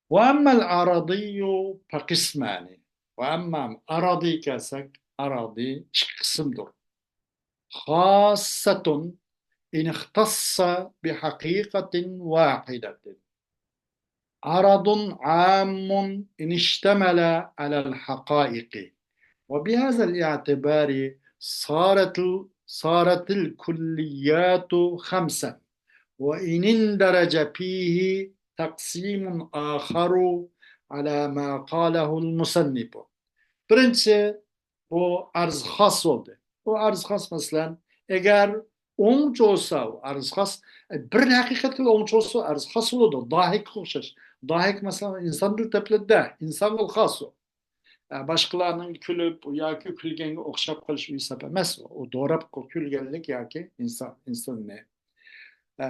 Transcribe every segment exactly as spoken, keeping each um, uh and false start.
وأما الأراضي فقسمان. وأما ئارادى كەلسەك، ئارادى ئىككى قىسىمدۇر. خاصة إن اختص بحقيقة واحدة. عرض عام إن اشتمل على الحقائق. وبهذا الاعتبار صارت، صارت الكليات خمسا، وإن اندرج فيه تقسيم آخر على ما قاله المصنف. بىرىنچىسى، بۇ ئەرز خاس بولدى. بۇ ئەرز خاس، مەسىلەن، ئەگەر ئوڭچە بولسا، ئۇ ئەرز خاس، بىر ھەقىقەتكە ئوڭچە بولسا، ئەرز خاس بولىدۇ. داھىكقا ئوخشاش. داھىك، مەسىلەن، ئىنسان تىل تەپلىدە، ئىنسانغا خاس ئۇ. ئە، باشقىلارنىڭ كۈلۈپ ياكى كۈلگەنگە ئوخشاپ قېلىش ئۇ ھېساب ئەمەس ئۇ. ئۇ دوراپ كۈلگەنلىك ياكى ئىنسان، ئىنساننى، ئە،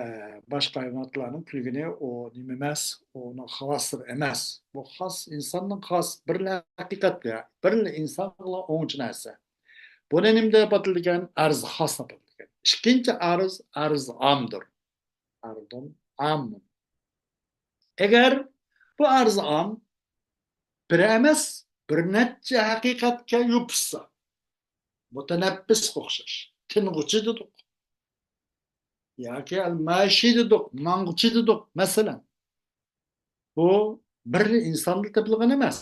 باشقا ھايۋاناتلارنىڭ كۈلگىنى ئۇ نېمە ئەمەس، ئۇنىڭ خاستىرى ئەمەس. بۇ خاس، ئىنساننىڭ خاس، بىرلا ھەقىقەتتە، بىرلا ئىنسانغىلا ئوڭچە نەرسە. بۇنى نېمە دەپ ئاتىلىدىكەن؟ ئەرز خاس دەپ ئاتىلىدىكەن. ئىككىنچى ئەرز، ئەرز ئامدۇر. ئەرزۇن ئاممۇن. ئەگەر بۇ ئەرز ئام بىر ئەمەس، بىر نەچچە ھەقىقەتكە يوپۇشسا، مۇتەنەپپىسقا ئوخشاش، تىنغۇچى دېدۇق. ياكى ئەل ماشى دېدۇق، ماڭغۇچى دېدۇق، مەسىلەن. بۇ بىر ئىنساندا تېپىلغان ئەمەس.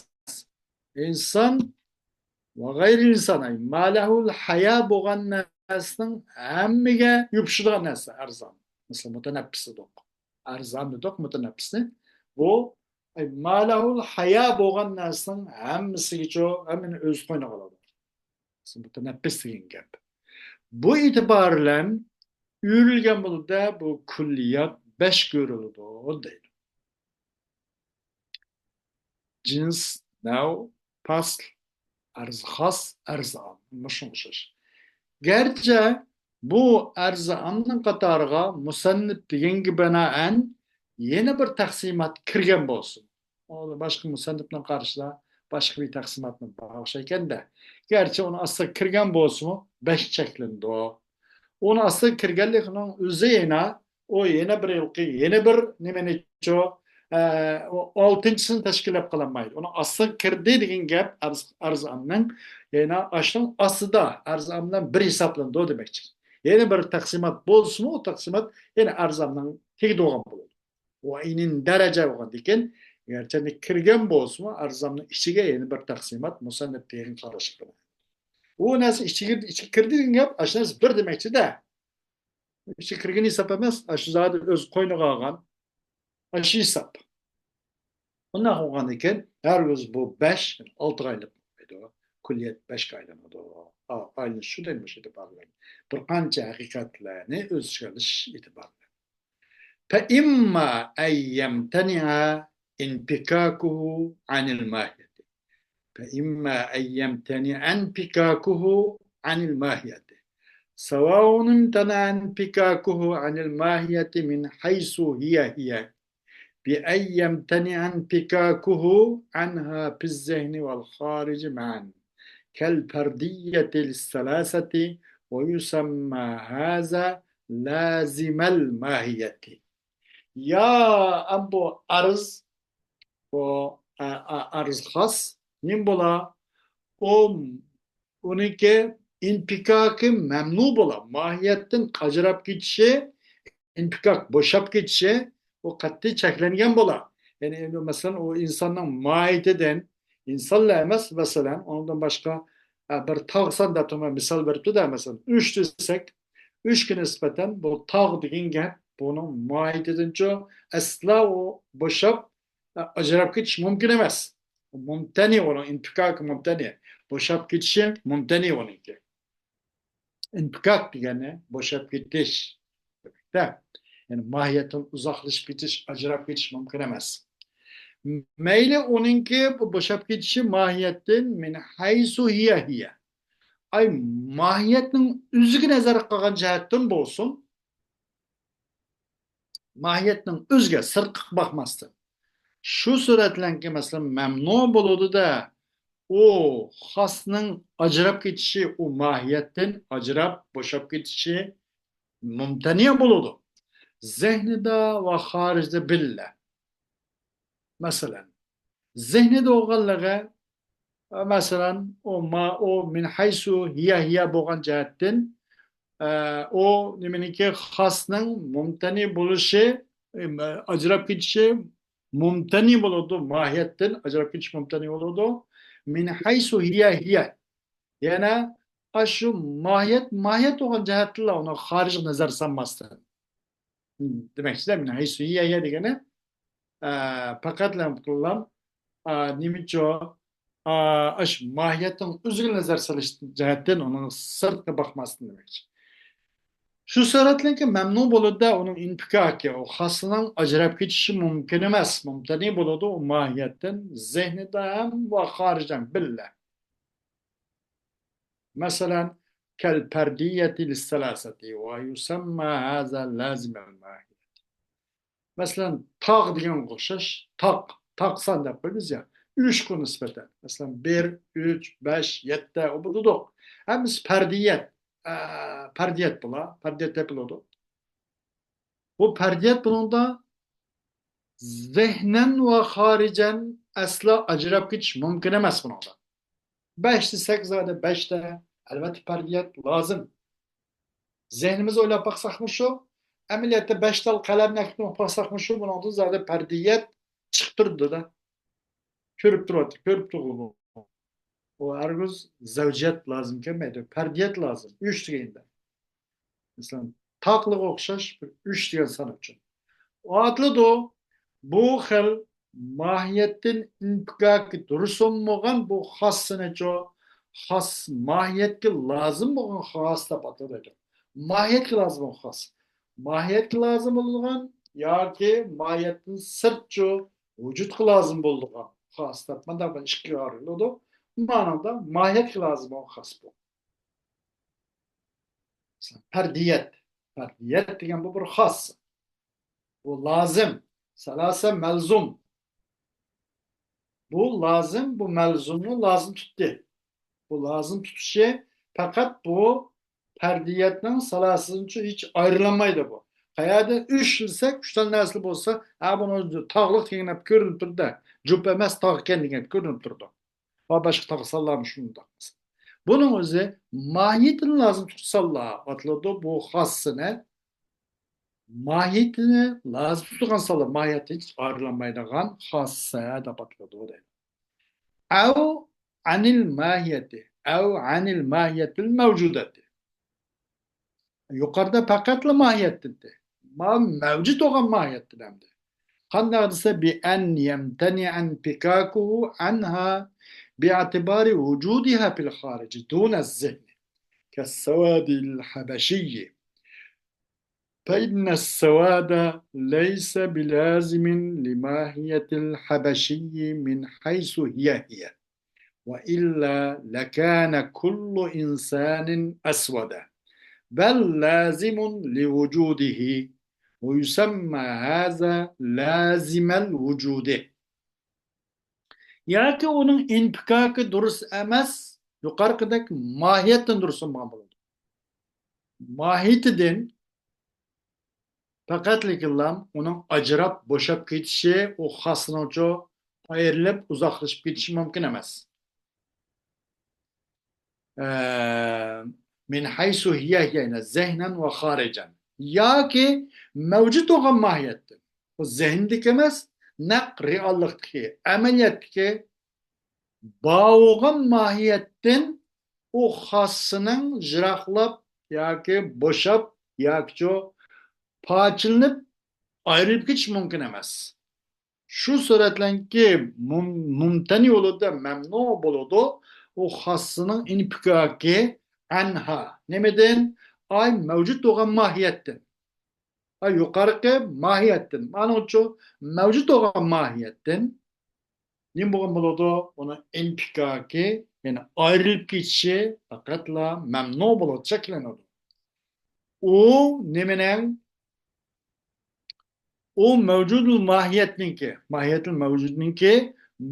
ئىنسان ۋە غەيرى ئىنسان، ئەي، ما لەھۇل ھايا بولغان نەرسىنىڭ ھەممىگە يوپۇشىدىغان نەرسە ئەرز ئام. مەسىلەن، مۇتەنەپپىس دېدۇق. ئەرز ئام دېدۇق، مۇتەنەپپىسنى. بۇ، ئەي، ما لەھۇل ھايا بولغان نەرسىنىڭ ھەممىسىگىچۇ، ھەممىنى ئۆز قوينىغا ئالىدۇ. مۇتەنەپپىس دېگەن گەپ. بۇ ئېتىبار بىلەن ئۆرۈلگەن بولىدۇ، بۇ كۈللىيات بەشكە ئۆرۈلىدۇ دەيدۇ. جىنس، نەۋ، پەسل، ئەرز خاس، ئەرز ئام. مۇشۇنىڭغا ئوخشاش. گەرچە بۇ ئەرز ئامنىڭ قاتارىغا مۇسەننىپ دېگەنگە بىنائەن يەنە بىر تەقسىمات كىرگەن بولسۇن. ئۇ باشقا مۇسەننىپنىڭ قارىشىدا باشقا بىر تەقسىماتنى بار ئوخشايكەن-دە. گەرچە ئۇنىڭ ئاستىغا كىرگەن بولسىمۇ، بەش چەكلىنىدۇ. ئۇنىڭ ئاستىغا كىرگەنلىكىنىڭ ئۆزى يەنە، ئۇ يەنە بىر ھېلىقى، يەنە بىر نېمىنىچۇ، ئە، ئۇ ئالتىنچىسىنى تەشكىللەپ قالالمايدۇ. ئۇنىڭ ئاستىغا كىردى دېگەن گەپ ئەرز، ئەرز ئامنىڭ يەنە ئاشۇنىڭ ئاستىدا، ئەرز ئام بىلەن بىر ھېسابلىنىدۇ دېمەكچى. يەنە بىر تەقسىمات بولسىمۇ، ئۇ تەقسىمات يەنە ئەرز ئامنىڭ تېگىدە بولغان بولىدۇ. ۋە ئىن ئىندەرەجە بولغاندىكىن، گەرچە كىرگەن بولسىمۇ، ئەرز ئامنىڭ ئىچىگە يەنە بىر تەقسىمات مۇسەننىپ دېگەن قاراشقا. ئۇ نەرسە ئىچىگە، ئىچىگە كىردى دېگەن گەپ، ئاشۇ نەرسە بىر دېمەكچىدە. ئىچىگە كىرگەن ھېساب ئەمەس، ئاشۇ زادى ئۆز قوينىغا ئالغان. ئاشۇ ھېساب. ئۇنداق بولغاندىكىن، ھەرگىز بۇ بەش ئالتىغا ئايلىنىپ بولمايدۇ. كۈللىيەت بەشكە ئايلىنىدۇ. ئا-، ئايلىنىش شۇ دەيمىز ئېتىبار بىلەن. بىر قانچە ھەقىقەتلەرنى ئۆز ئىچىگە ئېلىش ئېتىبار بىلەن. فإما أن يمتنع انفكاكه عن الماهية. فإما أن يمتنع انفكاكه عن الماهية، سواء امتنع انفكاكه عن الماهية من حيث هي هي، بأن يمتنع انفكاكه عنها في الذهن والخارج معا، كالفردية الثلاثة، ويسمى هذا لازم الماهية. يا ئەمما بۇ ئەرز، بۇ، ئە، ئە، ئەرز خاس نېمە بولا؟ ئۇ، ئۇنىڭكى ئىنپىكاكى مەمنۇ بولا. ماھىيەتتىن ئاجراپ كېتىشى، ئىنپىكاك بوشاپ كېتىشى، ئۇ قەتئىي چەكلەنگەن بولا. يەنى، ئەمدى مەسىلەن، ئۇ ئىنساننىڭ ماھىيىتىدىن، ئىنسانلا ئەمەس، مەسىلەن، ئۇنىڭدىن باشقا، ئە، بىر تاغ سان دەپ تۇرۇپ مىسال بېرىپتۇ-دە، مەسىلەن، ئۈچ دېسەك، ئۈچكە نىسبەتەن بۇ تاغ دېگەن گەپ، بۇنىڭ ماھىيىتىدىنچۇ ئەسلا ئۇ بوشاپ، ئە، ئاجراپ كېتىش مۇمكىن ئەمەس. مۇمتەنى ئۇنىڭ، ئىنپىكاكى مۇمتەنى. بوشاپ كېتىشى مۇمتەنى ئۇنىڭكى. ئىنپىكاك دېگەننى بوشاپ كېتىش دېمەكتە. يەنى ماھىيەتتىن ئۇزاقلىشىپ كېتىش، ئاجراپ كېتىش مۇمكىن ئەمەس. مەيلى ئۇنىڭكى بۇ بوشاپ كېتىشى ماھىيەتتىن من حيث هي هي. ئاي، ماھىيەتنىڭ ئۆزىگە نەزەر قىلغان جەھەتتىن بولسۇن، ماھىيەتنىڭ ئۆزىگە سىرتقا باقماستىن. شۇ سۈرەتلەنكى مەسىلەن مەمنۇ بولىدۇ-دە، ئۇ خاسنىڭ ئاجراپ كېتىشى، ئۇ ماھىيەتتىن ئاجراپ، بوشاپ كېتىشى مۇمتەنە بولىدۇ. زېھنىدا ۋە خارىجدا بىللە. مەسىلەن، زېھنىدە بولغانلىقى، ئە، مەسىلەن، ئۇ ما-، ئۇ مىن ھەيسۇ ھىيە ھىيە بولغان جەھەتتىن، ئە، ئۇ نېمىنىڭكى خاسنىڭ مۇمتەنى بولۇشى، ئە، ئاجراپ كېتىشى مۇمتەنى بولىدۇ، ماھىيەتتىن ئاجراپ كېتىش مۇمتەنى بولىدۇ. مىن ھەيسۇ ھىيە ھىيە. يەنە ئاشۇ ماھىيەت، ماھىيەت بولغان جەھەتتىنلا ئۇنىڭ خارىجىغا نەزەر سالماستىن. دېمەكچىدە، مىن ھەيسۇ ھىيە ھىيە دېگىنى، ئە، پەقەتلا، ئە، نېمىچۇ، ئە، ئاشۇ ماھىيەتنىڭ ئۆزىگە نەزەر سېلىش جەھەتتىن ئۇنىڭ سىرتىغا باقماستىن دېمەكچى. شۇ سۈرەتلىكى مەمنۇ بولىدۇ، ئۇنىڭ ئىنپىكاكى، ئۇ خاسنىڭ ئاجراپ كېتىشى مۇمكىن ئەمەس، مۇمتەنى بولىدۇ، ئۇ ماھىيەتتىن زېھنىدە ھەم ۋە خارىجەن بىللە. مەسىلەن، كەل پەردىيەتى لىسسەلاسەتى ۋە يۇسەمما ھازا لازىمەل ماھىيەتى. مەسىلەن، تاغ دېگەنگە ئوخشاش، تاق، تاق سان دەپ قويىمىز يا، ئۈچكە نىسبەتەن. مەسىلەن، بىر، ئۈچ، بەش، يەتتە، ئۇ بولىدۇ. ھەممىسى پەردىيەت، ئە، پەردىيەت بولا، پەردىيەت تېپىلىدۇ. بۇ پەردىيەت بۇنىڭدا زېھنەن ۋە خارىجەن ئەسلا ئاجراپ كېتىش مۇمكىن ئەمەس بۇنىڭدا. بەش دېسەك زادى بەشتە، ئەلۋەتتە پەردىيەت لازىم. زېھنىمىز ئويلاپ باقساقمۇ شۇ، ئەمەلىيەتتە بەش تال قەلەمنى ئەكېتىپ باقساقمۇ شۇ، بۇنىڭدا زادى پەردىيەت چىقىپ تۇرىدۇ-دە. كۆرۈپ تۇرۇۋاتىدۇ، كۆرۈپ تۇرغۇ. ئۇ ھەرگىز زەۋجىيەت لازىم كەلمەيدۇ، پەردىيەت لازىم، ئۈچ دېگەندە. مەسىلەن، تاقلىققا ئوخشاش بىر ئۈچ دېگەن سان ئۈچۈن. ئاتىلىدۇ. بۇ خىل ماھىيەتتىن ئىنپىكاكى دۇرۇس بولمىغان بۇ خاسسىنىچۇ، خاس ماھىيەتكە لازىم بولغان خاس دەپ ئاتىلىدۇ. ماھىيەتكە لازىم بولغان خاس. ماھىيەتكە لازىم بولىدىغان ياكى ماھىيەتتىن سىرتچۇ، ۋۇجۇدقا لازىم بولىدىغان خاس دەپ مۇنداق بىر ئىككىگە ئايرىلىدۇ. مانىڭدا ماھىيەتكە لازىم بولغان خاس بۇ. پەردىيەت. پەردىيەت دېگەن بۇ بىر خاس. بۇ لازىم. سەلاسە مەلزۇم. بۇ لازىم، بۇ مەلزۇمنى لازىم تۇتتى. بۇ لازىم تۇتۇشى پەقەت بۇ پەردىيەتنىڭ سەلاسىدىنچۇ ھېچ ئايرىلالمايدۇ بۇ. قەيەردە ئۈچ دېسەك، ئۈچ تال نەرسە بولسا، ھە، بۇنى تاغلىق دېگەن گەپ كۆرۈنۈپ تۇرىدۇ. جۈپ ئەمەس، تاغ ئىكەن دېگەن گەپ كۆرۈنۈپ تۇرىدۇ. ۋە باشقا تاغ سانلارمۇ شۇنداق. بۇنىڭ ئۆزى ماھىيىتىنى لازىم تۇتقان سانلار ئاتىلىدۇ. بۇ خاسسىنى ماھىيىتىنى لازىم تۇتىدىغان سانلار، ماھىيەتتىن ھېچ ئايرىلالمايدىغان خاسسە دەپ ئاتىلىدۇ دەيدۇ. ئەۋ ئەنىل ماھىيەتى، ئەۋ ئەنىل ماھىيەتىل مەۋجۇدەتى. يۇقىرىدا پەقەتلا ماھىيەتتىن دېدى. ما-، مەۋجۇت بولغان ماھىيەتتىن ئەمدى. قانداق دېسە، بىئەن يەمتەنىئە ئىنپىكاكۇھۇ ئەنھا بىئەتىبارى ۋۇجۇدىھا فىل خارىجى دۇنە زېھنى كەسسەۋادىل ھەبەشىيي. فإن السواد ليس بلازم لماهية الحبشي من حيث هي هي، وإلا لكان كل إنسان أسود، بل لازم لوجوده، ويسمى هذا لازم الوجود. ياكى ئۇنىڭ ئىنپىكاكى دۇرۇس ئەمەس، يۇقىرىقىدەك ماھىيەتتىن دۇرۇس بولمىغان بولىدۇ. ماھىيىتىدىن پەقەتلىكىنلا ئۇنىڭ ئاجراپ، بوشاپ كېتىشى، ئۇ خاسنىڭچۇ ئايرىلىپ، ئۇزاقلىشىپ كېتىشى مۇمكىن ئەمەس. ئە، من حيث هي هي، زېھنەن ۋە خارىجەن. ياكى مەۋجۇت بولغان ماھىيەتتىن. بۇ زېھىندىكى ئەمەس، نەق رېئاللىقتىكى، ئەمەلىيەتتىكى بار بولغان ماھىيەتتىن ئۇ خاسسىنىڭ يىراقلاپ ياكى بوشاپ ياكىچۇ پارچىلىنىپ ئايرىلىپ كېتىشى مۇمكىن ئەمەس. شۇ سۈرەتلەنكى مۇم-، مۇمتەنى بولىدۇ، مەمنۇ بولىدۇ. ئۇ خاسسىنىڭ ئىنپىكاكى ئەنھا. نېمىدىن؟ ئاي مەۋجۇت بولغان ماھىيەتتىن. ئاي يۇقىرىقى ماھىيەتتىن. مانىڭچۇ مەۋجۇت بولغان ماھىيەتتىن نېمە بولغان بولىدۇ؟ ئۇنىڭ ئىنپىكاكى، يەنى ئايرىلىپ كېتىشى پەقەتلا مەمنۇ بولىدۇ، چەكلىنىدۇ. ئۇ نېمىنىڭ؟ ئۇ مەۋجۇدۇل ماھىيەتنىڭكى، ماھىيەتۇل مەۋجۇدنىڭكى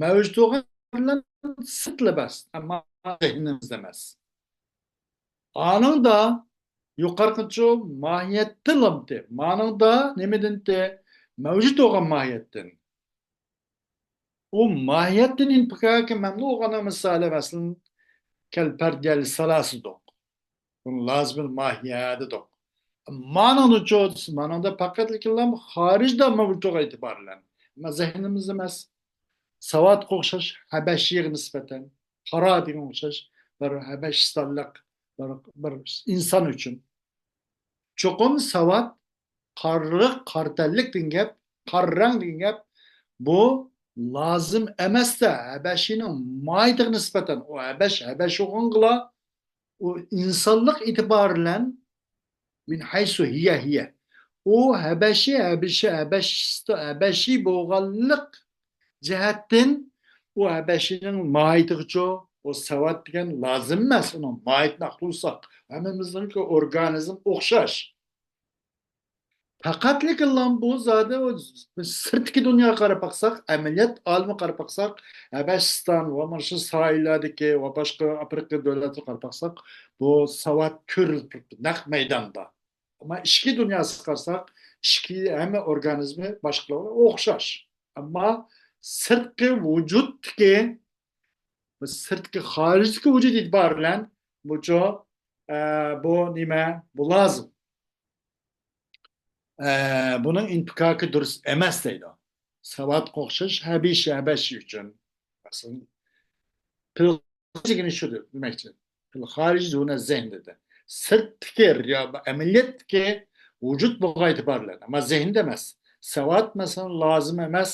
مەۋجۇت بولغان سىرتلا بەس، ئەمما زېھنىمىزدە ئەمەس. ئانىڭدا يۇقىرىقىچۇ ماھىيەتتىن لامتى، مانىڭدا نېمىدىنتى؟ مەۋجۇت بولغان ماھىيەتتىن. ئۇ ماھىيەتتىن ئىنپىكاكى مەمنۇ بولغاننىڭ مىسالى، مەسىلەن، كەلپەردىيەل سالاسىدۇق. بۇنى لازىمىل ماھىيە دېدۇق. مانىڭدىچۇ دېسە، مانىڭدا پەقەتلىكىنلا خارىجدا مەۋجۇتلۇقىغا ئېتىبارلەن. ئەمما زېھنىمىزدە ئەمەس. ساۋاتقا ئوخشاش ھەبەشىگە نىسبەتەن، قارا دېگەن ئوخشاش بىر ھەبەشىستانلىق بىر، بىر ئىنسان ئۈچۈن. چوقۇم ساۋات، قارىلىق، قارا تەنلىك دېگەن گەپ، قارا رەڭ دېگەن گەپ، بۇ لازىم ئەمەستە، ھەبەشىنىڭ ماھىيىتىگە نىسبەتەن، ئۇ ھەبەش، ھەبەش بولغانغىلا، ئۇ ئىنسانلىق ئېتىبارى بىلەن، من حيث هي هي، ئۇ ھەبەشى، ھەبىشى، ھەبەش-، ھەبەشى بولغانلىق جەھەتتىن ئۇ ھەبەشىنىڭ ماھىيىتىگىچۇ، ئۇ ساۋات دېگەن لازىم ئەمەس، ئۇنىڭ ماھىيىتىنى ئاقلىساق، ھەممىمىزنىڭكى ئورگانىزم ئوخشاش. پەقەتلىكىنلا بۇ زادى ئۇ سىرتقى دۇنياغا قاراپ باقساق، ئەمەلىيەت ئالىمىگە قاراپ باقساق، ھەبەشىستان ۋە مانا شۇ ساھىللاردىكى ۋە باشقا ئافرىقا دۆلەتلىرىگە قاراپ باقساق، بۇ ساۋات كۆرۈلۈپ تۇرۇپتۇ، نەق مەيداندا. ئەمما ئىچكى دۇنياسىغا قارىساق، ئىچكى ھەممە ئورگانىزمى باشقىلارغا ئوخشاش. ئەمما سىرتقى ۋۇجۇدتىكى، سىرتقى، خارىجدىكى ۋۇجۇد ئېتىبارى بىلەن بۇچۇ، ئە، بۇ نېمە؟ بۇ لازىم. ئە، بۇنىڭ ئىنپىكاكى دۇرۇس ئەمەس دەيدۇ. ساۋاتقا ئوخشاش ھەبىشى، ھەبەشى ئۈچۈن. مەسىلەن، پىل دېگىنى شۇ دېمەكچى. پىل خارىج دۇنە زېھن دېدى. سىرتتىكى، رېئال، ئەمەلىيەتتىكى ۋۇجۇد بۇغا ئېتىبارلىنىدۇ. ئەمما زېھىندە ئەمەس. ساۋات، مەسىلەن، لازىم ئەمەس.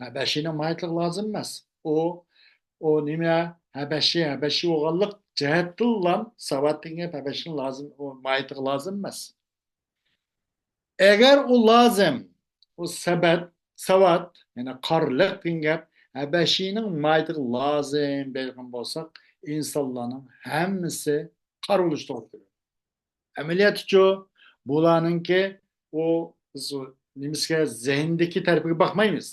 ھەبەشىنىڭ ماھىيەتلىكى لازىم ئەمەس. ئۇ، ئۇ نېمە؟ ھەبەشى، ھەبەشى بولغانلىق جەھەتتىنلا ساۋات دېگەن گەپ ھەبەشىنىڭ لازىم، ئۇ ماھىيىتىگە لازىم ئەمەس. ئەگەر ئۇ لازىم، ئۇ سەبەت، ساۋات، يەنى قارىلىق دېگەن گەپ، ھەبەشىنىڭ ماھىيىتىگە لازىم دەيدىغان بولساق، ئىنسانلارنىڭ ھەممىسى قارا بولۇشى توغرا كېلىدۇ. ئەمەلىيەتتىچۇ، بۇلارنىڭكى ئۇ ز-، نېمىسىگە، زېھىندىكى تەرىپىگە باقمايمىز.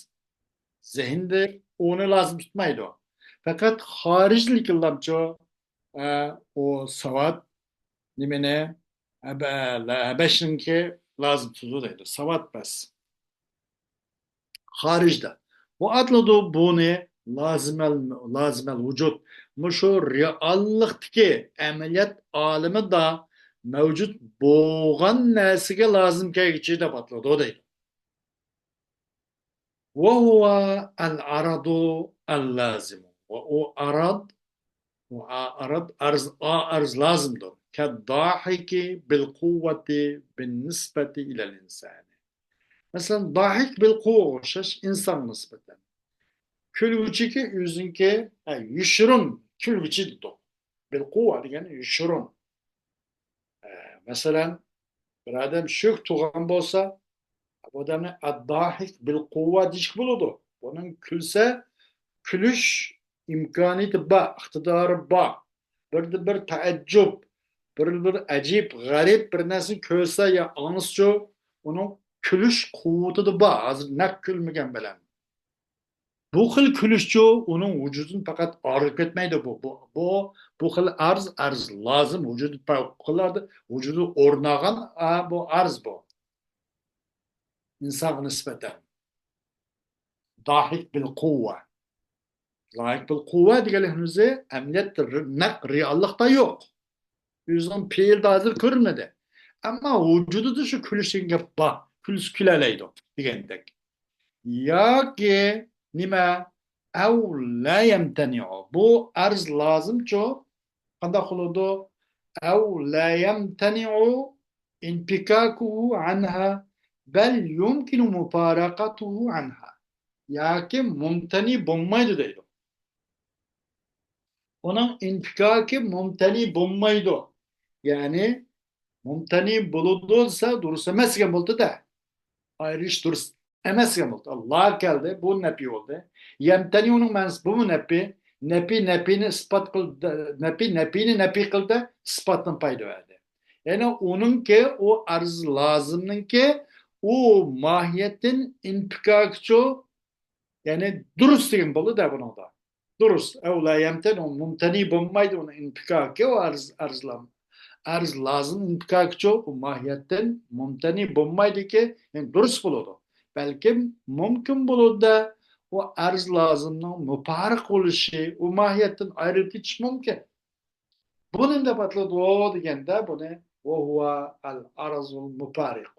زېھىندە ئۇنى لازىم تۇتمايدۇ. پەقەت خارىجلىكلارچۇ، ئە، ئۇ ساۋات نېمىنى، ھەبە-، ھەبەشنىڭكى لازىم تۇتىدۇ دەيدۇ. ساۋات بەس. خارىجدا. ۋەئاتلىدۇ بۇنى لازىمەل، لازىمەل ۋۇجۇد. مۇشۇ رېئاللىقتىكى ئەمەلىيەت ئالىمىدا مەۋجۇت بولغان نەرسىگە لازىم كەلگۈچى دەپ ئاتىلىدۇ دەيدۇ. وهو العرض اللازم. ۋە ئۇ ئاراد، ئۇ ئا-، ئاراد، ئەرز، ئا-، ئەرز لازىمدۇر. كالضاحك بالقوة بالنسبة إلى الإنسان. مەسىلەن، داھىك بىلقۇۋا ئوخشاش ئىنسانغا نىسبەتەن. كۈلگۈچىكى ئۆزىنىڭكى، ھە، يوشۇرۇن كۈلگۈچى دېدۇق. بىلقۇۋا دېگەن يوشۇرۇن. ھە، مەسىلەن، بىر ئادەم شۆك تۇرغان بولسا، بۇ ئادەمنى ئەدداھىك بىلقۇۋا دېيىشكە بولىدۇ. بۇنىڭ كۈلسە، كۈلۈش ئىمكانىيىتى بار، ئىقتىدارى بار. بىردىن بىر تەئەججۈپ، بىر، بىر ئەجىب، غەرىب بىر نەرسىنى كۆرسە يا ئاڭلىسىچۇ، ئۇنىڭ كۈلۈش قۇۋۋىتىدە بار، ھازىر نەق كۈلمىگەن بىلەن. بۇ خىل كۈلۈشچۇ، ئۇنىڭ ۋۇجۇدىدىن پەقەت ئايرىلىپ كەتمەيدۇ. بۇ، بۇ، بۇ، بۇ خىل ئەرز، ئەرز لازىم، ۋۇجۇدى پەۋقۇلئاددە، ۋۇجۇدى ئورناغان، ئا، بۇ ئەرز بۇ. ئىنسانغا نىسبەتەن. داھىك بىل قۇۋۋە. داھىك بىل قۇۋۋە دېگەنلىكىمىزدە ئەمەلىيەتتە ر-، نەق رېئاللىقتا يوق. ئۆزىنىڭ پېئىلىدا ھازىر كۆرۈنمىدى. ئەمما ۋۇجۇدىدا شۇ كۈلۈش دېگەن گەپ بار. كۈلسە كۈلەلەيدۇ دېگەندەك. ياكى نېمە؟ ئەۋ لا يەمتەنىئۇ. بۇ ئەرز لازىمچۇ؟ قانداق بولىدۇ؟ ئەۋ لا يەمتەنىئۇ ئىنپىكاكۇھۇ ئەنھا، بەل يۇمكىنۇ مۇپارەقەتۇھۇ ئەنھا. ياكى مۇمتەنى بولمايدۇ دەيدۇ. ئۇنىڭ ئىنپىكاكى مۇمتەنى بولمايدۇ. يەنى مۇمتەنى بولىدۇ دېسە، دۇرۇس ئەمەس دېگەن بولىدۇ-دە. ئايرىش دۇرۇس ئەمەس دېگەن بولىدۇ. لا كەلدى، بۇ نەپى بولدى. يەمتەنى ئۇنىڭ مەنىسى بۇمۇ نەپى. نەپى نەپىنى ئىسپات قىلدى، نەپى نەپىنى نەپى قىلدى، ئىسپاتتىن پايدا بەردى. يەنى ئۇنىڭكى، ئۇ ئەرز لازىمنىڭكى ئۇ ماھىيەتتىن ئىنپىكاكىچۇ، يەنى دۇرۇس دېگەن بولىدۇ-دە بۇنىڭدا. دۇرۇس. ئەۋ لا يەمتەنىئۇ، مۇمتەنى بولمايدۇ ئۇنىڭ ئىنپىكاكى، ئۇ ئەرز، ئەرز لام-، ئەرز لازىم ئىنپىكاكىچۇ، ئۇ ماھىيەتتىن مۇمتەنى بولمايدۇكى، يەنى دۇرۇس بولىدۇ. بەلكىم مۇمكىن بولىدۇ-دە، ئۇ ئەرز لازىمنىڭ مۇپارىق بولۇشى، ئۇ ماھىيەتتىن ئايرىلىپ كېتىشى مۇمكىن. بۇنى نېمە دەپ ئاتىلىدۇ دېگەندە، بۇنى وهو العرض المفارق.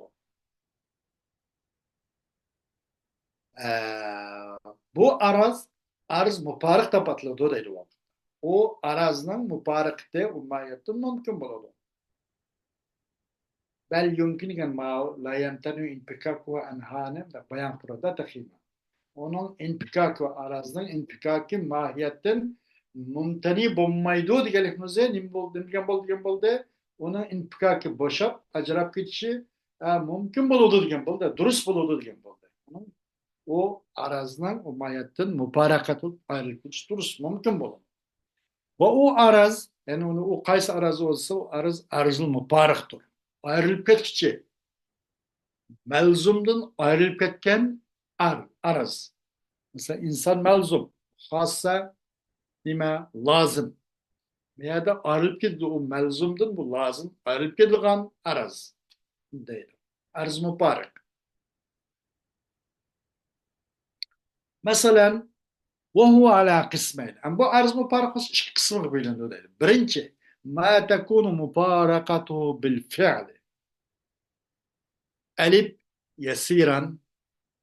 ئە، بۇ ئەرز، ئەرز مۇپارىق دەپ ئاتىلىدۇ دەيدۇ. ئۇ ئەرزنىڭ مۇپارىقىتى ئۇ ماھىيەتتىن مۇمكىن بولىدۇ. بەل يۇمكىن دېگەن ماۋۇ لا يەمتەنىئۇ ئىنپىكاكۇھۇ ئەنھانى دەپ بايان قىلىدۇ تېخىمۇ. ئۇنىڭ ئىنپىكاكى، ئەرزنىڭ ئىنپىكاكى ماھىيەتتىن مۇمتەنى بولمايدۇ دېگەنلىكىمىز نېمە بولدى، نېمە دېگەن بولدى دېگەن بولدى؟ ئۇنىڭ ئىنپىكاكى بوشاپ، ئاجراپ كېتىشى، ئە، مۇمكىن بولىدۇ دېگەن بولدى، دۇرۇس بولىدۇ دېگەن بولدى. ئۇ ئەرزنىڭ ئۇ ماھىيەتتىن مۇپارىقەت بولۇپ ئايرىلىپ كېتىشى دۇرۇس، مۇمكىن بولىدۇ. ۋە ئۇ ئەرز، يەنى ئۇنى، ئۇ قايسى ئەرز بولسا، ئۇ ئەرز ئەرزىل مۇپارىقتۇر. ئايرىلىپ كەتكۈچى، مەلزۇمدىن ئايرىلىپ كەتكەن ئەر-، ئەرز. مەسىلەن، ئىنسان مەلزۇم، خاسسە نېمە؟ لازىم. بۇ يەردە ئايرىلىپ كېتىدۇ، ئۇ مەلزۇمدىن، بۇ لازىم، ئايرىلىپ كېتىدىغان ئەرز دەيدۇ. ئەرز مۇپارىق. مەسىلەن، وهو على قسمين. ئەمما بۇ ئەرز مۇپارىق بولسا ئىككى قىسىمغا بۆلۈنىدۇ دەيدۇ. بىرىنچى، ما تكون مفارقته بالفعل. ألف يسيرا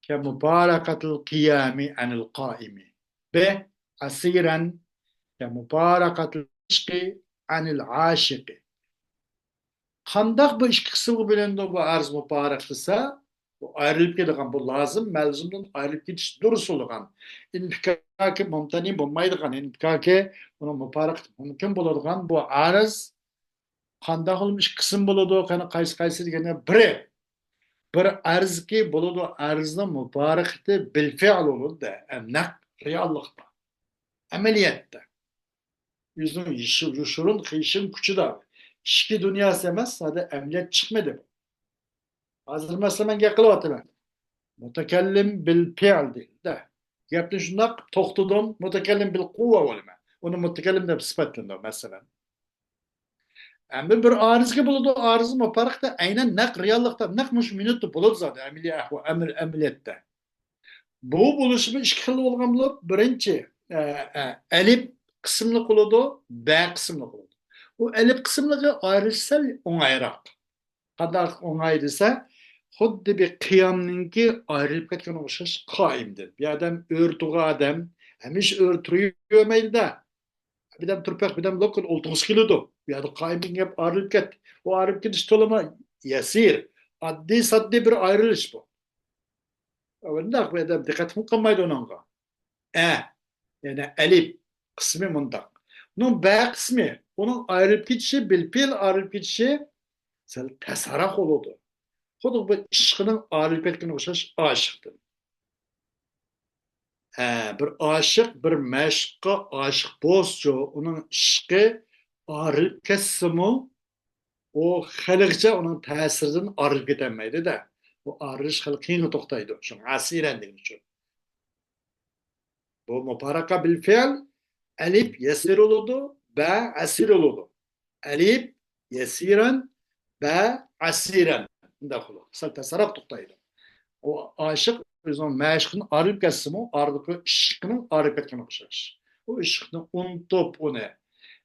كمفارقة القيام عن القائم. ب عسيرا كمفارقة العشق عن العاشق. قانداق بۇ ئىككى قىسىمغا بۆلۈنىدۇ بۇ ئەرز مۇپارىق دېسە، بۇ ئايرىلىپ كېتىدىغان، بۇ لازىم مەلزۇمدىن ئايرىلىپ كېتىش دۇرۇس بولىدىغان، ئىنپىكاكى مۇمتەنى بولمايدىغان، ئىنپىكاكى ئۇنىڭ مۇپارىقىتى مۇمكىن بولىدىغان بۇ ئەرز قانداق بولۇپ ئىككى قىسىم بولىدۇ؟ قېنى قايسى قايسى دېگەندە، بىرى، بىر ئەرزكى بولىدۇ، ئەرزنىڭ مۇپارىقىتى بىل فېئىل بولىدۇ، نەق رېئاللىقتا، ئەمەلىيەتتە. يۈزنىڭ يوشۇرۇن، يوشۇرۇن كۈچىدە. ئىچكى دۇنياسى ئەمەس، سادە ئەمەلىيەت چىقمىدى. ھازىر مەسىلەن، مەن گەپ قىلىۋاتىمەن. مۇتەكەللىم بىل پېئىل دېدى. گەپنى شۇنداق توختىدىم، مۇتەكەللىم بىل قۇۋۋە بولىمەن. ئۇنى مۇتەكەللىم دەپ سۈپەتلىدىم، مەسىلەن. ئەمدى بىر ئارىزگە بولىدۇ، ئارىزمۇ پەرقتە ئەينەن نەق رېئاللىقتا، نەق مۇشۇ مىنۇتتا بولىدۇ زادى، ئەمەلىي ئەھۋال، ئەمەل-، ئەمەلىيەتتە. بۇ بولۇشىمۇ ئىككى خىل بولغان بولۇپ، بىرىنچى، ئە، ئە، ئەلىپ قىسىملىق بولىدۇ، بە قىسىملىق بولىدۇ. ئۇ ئەلىپ قىسىملىقى ئايرىش سەل ئوڭايراق. قانداق ئوڭاي دېسە، خۇددى بىر قىيامنىڭكى ئايرىلىپ كەتكەنگە ئوخشاش قائىمدىن. بۇ ئادەم ئۆرە تۇرغان ئادەم، ھەمىشە ئۆرە تۇرۇۋەرمەيدۇ-دە. بىردەم تۇرۇپ، بىردەم لوكال ئولتۇرغۇسى كېلىدۇ. بۇ يەردە قائىمدىن گەپ ئايرىلىپ كەتتى. ئۇ ئايرىلىپ كېتىش تولىمۇ يەسىر، ئاددىي-ساددىي بىر ئايرىلىش بۇ. ئۇنداق بۇ ئادەم دىققەتمۇ قىلمايدۇ ئۇنىڭغا. ئە، يەنى ئەلىپ قىسمى مۇنداق. بۇنىڭ بە قىسمى، ئۇنىڭ ئايرىلىپ كېتىشى، بىل پېئىل ئايرىلىپ كېتىشى سەل تەسراق بولىدۇ. خۇددى بىر ئىشقنىڭ ئايرىلىپ كەتكىنىگە ئوخشاش ئاشىقتىن. ھە، بىر ئاشىق بىر مەشۇققا ئاشىق بولسىچۇ، ئۇنىڭ ئىشقى ئايرىلىپ كەتسىمۇ، ئۇ خېلىغىچە ئۇنىڭ تەسىرىدىن ئايرىلىپ كېتەلمەيدۇ-دە. ئۇ ئايرىلىش خېلى قىيىنغا توختايدۇ. شۇڭا ئەسىرەن دېگىنى شۇ. بۇ مۇپارەقە بىل فېئىل، ئەلىپ يەسىر بولىدۇ، بە ئەسىر بولىدۇ. ئەلىپ يەسىرەن، بە ئەسىرەن. مۇنداق بولىدۇ. سەل تەسراق توختايدۇ. ئۇ ئاشىق ئۆزىنىڭ مەشۇقىدىن ئايرىلىپ كەتسىمۇ، ئارىدىكى ئىشقنىڭ ئايرىلىپ كەتكىنىگە ئوخشاش. ئۇ ئىشقنى ئۇنتۇپ، ئۇنى،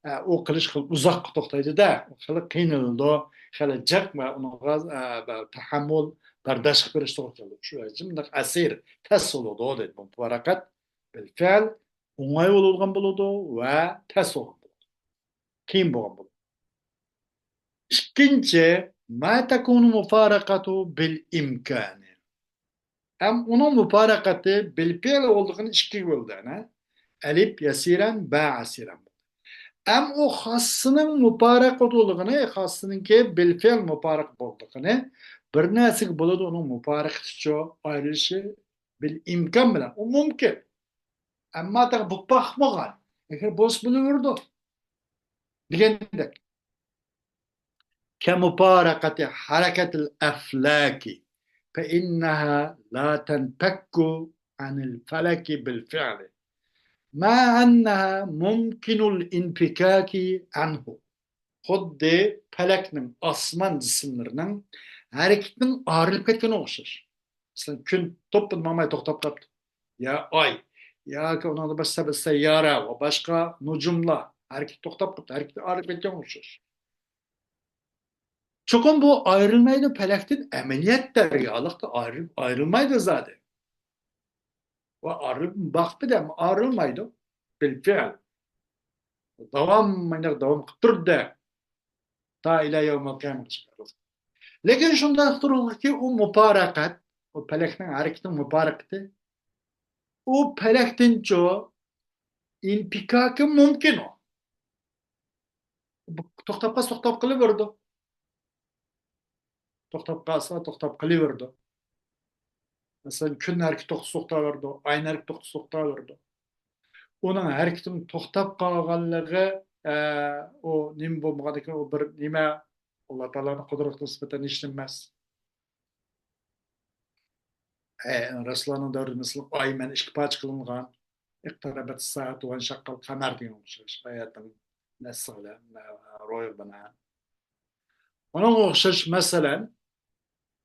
ئە، ئۇ قىلىش خېلى ئۇزاققا توختايدۇ-دە، خېلى قىينىلىدۇ، خېلى جىق ۋە ئۇنىڭغا، ئە، بە-، تەھەممۇل، بەرداشلىق بېرىشكە توغرا كېلىدۇ. شۇ ۋەجىدىن مۇنداق ئەسىر، تەس بولىدۇ دەيدۇ. مۇپارەقەت بىل فېئىل ئوڭاي بولىدىغان بولىدۇ ۋە تەس بولغان بولىدۇ. قىيىن بولغان بولىدۇ. ئىككىنچى، ما تكون مفارقته بالإمكان. ئەم ئۇنىڭ مۇپارەقەتى بىل پېئىل بولىدىغىنى ئىككىگە بۆلدى، ئەنە. ئەلىپ يەسىرەن، بە ئەسىرەن. ئەم ئۇ خاسسىنىڭ مۇپارەقە بولىدىغىنى، خاسسىنىڭكى بىل پېئىل مۇپارەقە بولىدىغىنى، بىر نەرسىگە بولىدۇ ئۇنىڭ مۇپارەقىتىچۇ، ئايرىلىشى بىل ئىمكان بىلەن. ئۇ مۇمكىن. ئەمما تېخى بولۇپ باقمىغان. ئەگەر بولسا بولۇۋېرىدۇ. دېگەندەك. كمفارقة حركة الأفلاك، فإنها لا تنفك عن الفلك بالفعل، مع أنها ممكن الانفكاك عنه. خۇددى پەلەكنىڭ، ئاسمان جىسىملىرىنىڭ ھەرىكىتىنىڭ ئايرىلىپ كەتكىنىگە ئوخشاش. مەسىلەن، كۈن توپتىن ماڭماي توختاپ قاپتۇ. يا ئاي، ياكى ئۇنىڭدا باشقا بىر سەييارە ۋە باشقا نۇجۇملار ھەرىكىتى توختاپ قاپتۇ، ھەرىكىتى ئايرىلىپ كەتكەن ئوخشاش. چوقۇم بۇ ئايرىلمايدۇ پەلەكتىن، ئەمەلىيەتتە رېئاللىقتا ئايرىل-، ئايرىلمايدۇ زادى. ۋە ئايرىلىپ باقمىدى، ئەمما ئايرىلمايدۇ. بىلفېئىل. داۋام، مانداق داۋام قىلىپ تۇردى. تا ئىلە يەۋمىل قىيامەتكىچە. لېكىن شۇنداق تۇرۇقكى، ئۇ مۇپارەقەت، ئۇ پەلەكنىڭ ھەرىكىتىنىڭ مۇپارەقىتى، ئۇ پەلەكتىنچۇ ئىنپىكاكى مۇمكىن ئۇ. توختاپ قالسا توختاپ قېلىۋېرىدۇ. توختاپ قالسا توختاپ قېلىۋېرىدۇ. مەسىلەن، كۈن ھەرىكىتى توختىسا توختاۋېرىدۇ، ئاينىڭ ھەرىكىتى توختىسا توختاۋېرىدۇ. ئۇنىڭ ھەرىكىتىنىڭ توختاپ قالغانلىقى، ئە، ئۇ نېمە بولمىغاندىكىن، ئۇ بىر نېمە، ئاللا تائالانىڭ قۇدرىتىگە نىسبەتەن ھېچ نېمە ئەمەس. ئە، رەسۇلۇللانىڭ دەۋرىدە، مەسىلەن، ئاي مەن ئىككى پارچە قىلىنغان، اقتربت الساعة وانشق القمر دېگەن ئوخشاش ئايەتنىڭ نەسسى بىلەن، روھى بىلەن. ئۇنىڭغا ئوخشاش، مەسىلەن،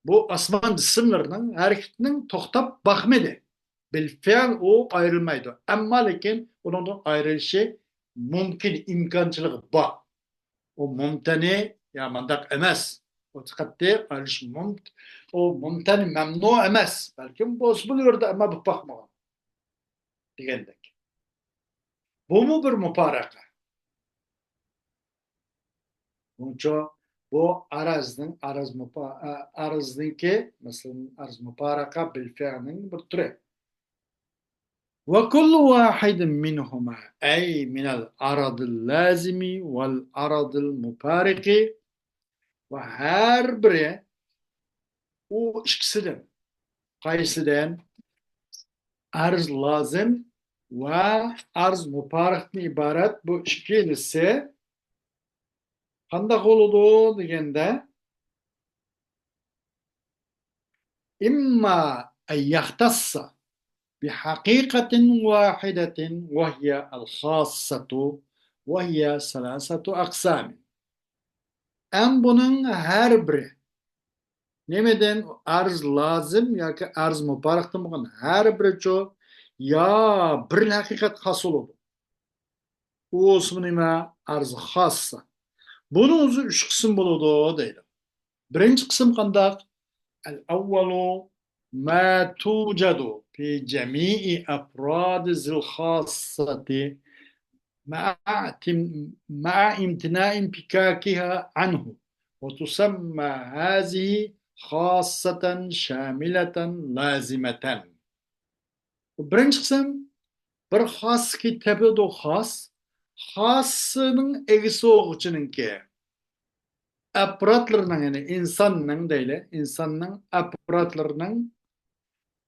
بۇ ئاسمان جىسىملىرىنىڭ ھەرىكىتىنىڭ توختاپ باقمىدى. بىلفېئىل ئۇ ئايرىلمايدۇ. ئەمما لېكىن ئۇنىڭدىن ئايرىلىشى مۇمكىن، ئىمكانچىلىقى بار. ئۇ مۇمتەنى، يا مانداق ئەمەس. ئۇ چىقاتتى، ئايرىلىش مۇمت-، ئۇ مۇمتەنى مەمنۇ ئەمەس. بەلكىم بولسا بولۇۋېرىدۇ، ئەمما بولۇپ باقمىغان. دېگەندەك. بۇمۇ بىر مۇپارەقە. بۇنچۇ بۇ ئارازنىڭ، ئاراز مۇپا-، ئە، ئارازنىڭكى، مەسىلەن، ئارز مۇپارەقە بىلفېئىلنىڭ بىر تۈرى. وكل واحد منهما، أي من العرض اللازم والعرض المفارق، ۋە ھەر بىرى ئۇ ئىككىسىدىن، قايسىدىن؟ ئەرز لازىم ۋە ئەرز مۇپارىقتىن ئىبارەت بۇ ئىككىلىسى قانداق بولىدۇ دېگەندە، إما أن يختص بحقيقة واحدة وهي الخاصة وهي ثلاثة أقسام. ئەم بۇنىڭ ھەر بىرى نېمىدىن ئەرز لازىم ياكى ئەرز مۇپارىقتىن بولغان ھەر بىرىچۇ يا بىر ھەقىقەت خاس بولىدۇ. ئۇ ئىسمى نېمە؟ ئەرز خاسسا. بۇنىڭ ئۆزى ئۈچ قىسىم بولىدۇ دەيدۇ. بىرىنچى قىسىم قانداق؟ الأول ما توجد في جميع أفراد ذي الخاصة مع اعتم-، مع امتناع انفكاكها عنه، وتسمى هذه خاصة شاملة لازمة. بىرىنچى قىسىم، بىر خاسكى تېپىلىدۇ خاس، خاسنىڭ ئىگىسى بولغۇچىنىڭكى ئەپرادلىرىنىڭ، يەنى ئىنساننىڭ دەيلى، ئىنساننىڭ ئەپرادلىرىنىڭ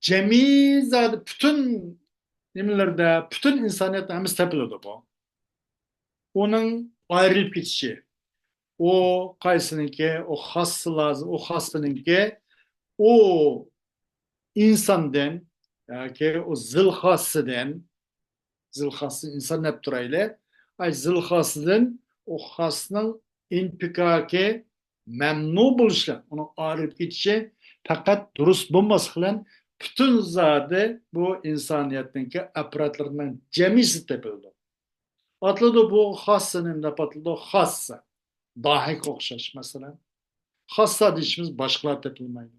جەمئىي زادى پۈتۈن نېمىلىرىدە، پۈتۈن ئىنسانىيەتنىڭ ھەممىسى تېپىلىدۇ بۇ. ئۇنىڭ ئايرىلىپ كېتىشى. ئۇ قايسىنىڭكى، ئۇ خاسسا لازىم، ئۇ خاسسىنىڭكى، ئۇ ئىنساندىن ياكى ئۇ زىل خاسسىدىن، زىل خاسسىنى ئىنسان دەپ تۇرايلى. ئاي، زىل خاسسىدىن ئۇ خاسنىڭ ئىنپىكاكى مەمنۇ بولۇشى، ئۇنىڭ ئايرىلىپ كېتىشى پەقەت دۇرۇس بولماسلىق بىلەن پۈتۈن زادى بۇ ئىنسانىيەتنىڭكى ئەپرادلىرىنىڭ جەمئىيسى تېپىلىدۇ. ئاتىلىدۇ بۇ خاسسىنى دەپ ئاتىلىدۇ، خاسسا. داھىكقا ئوخشاش، مەسىلەن. خاسسا دېيىشىمىز باشقىلار تېپىلمايدۇ.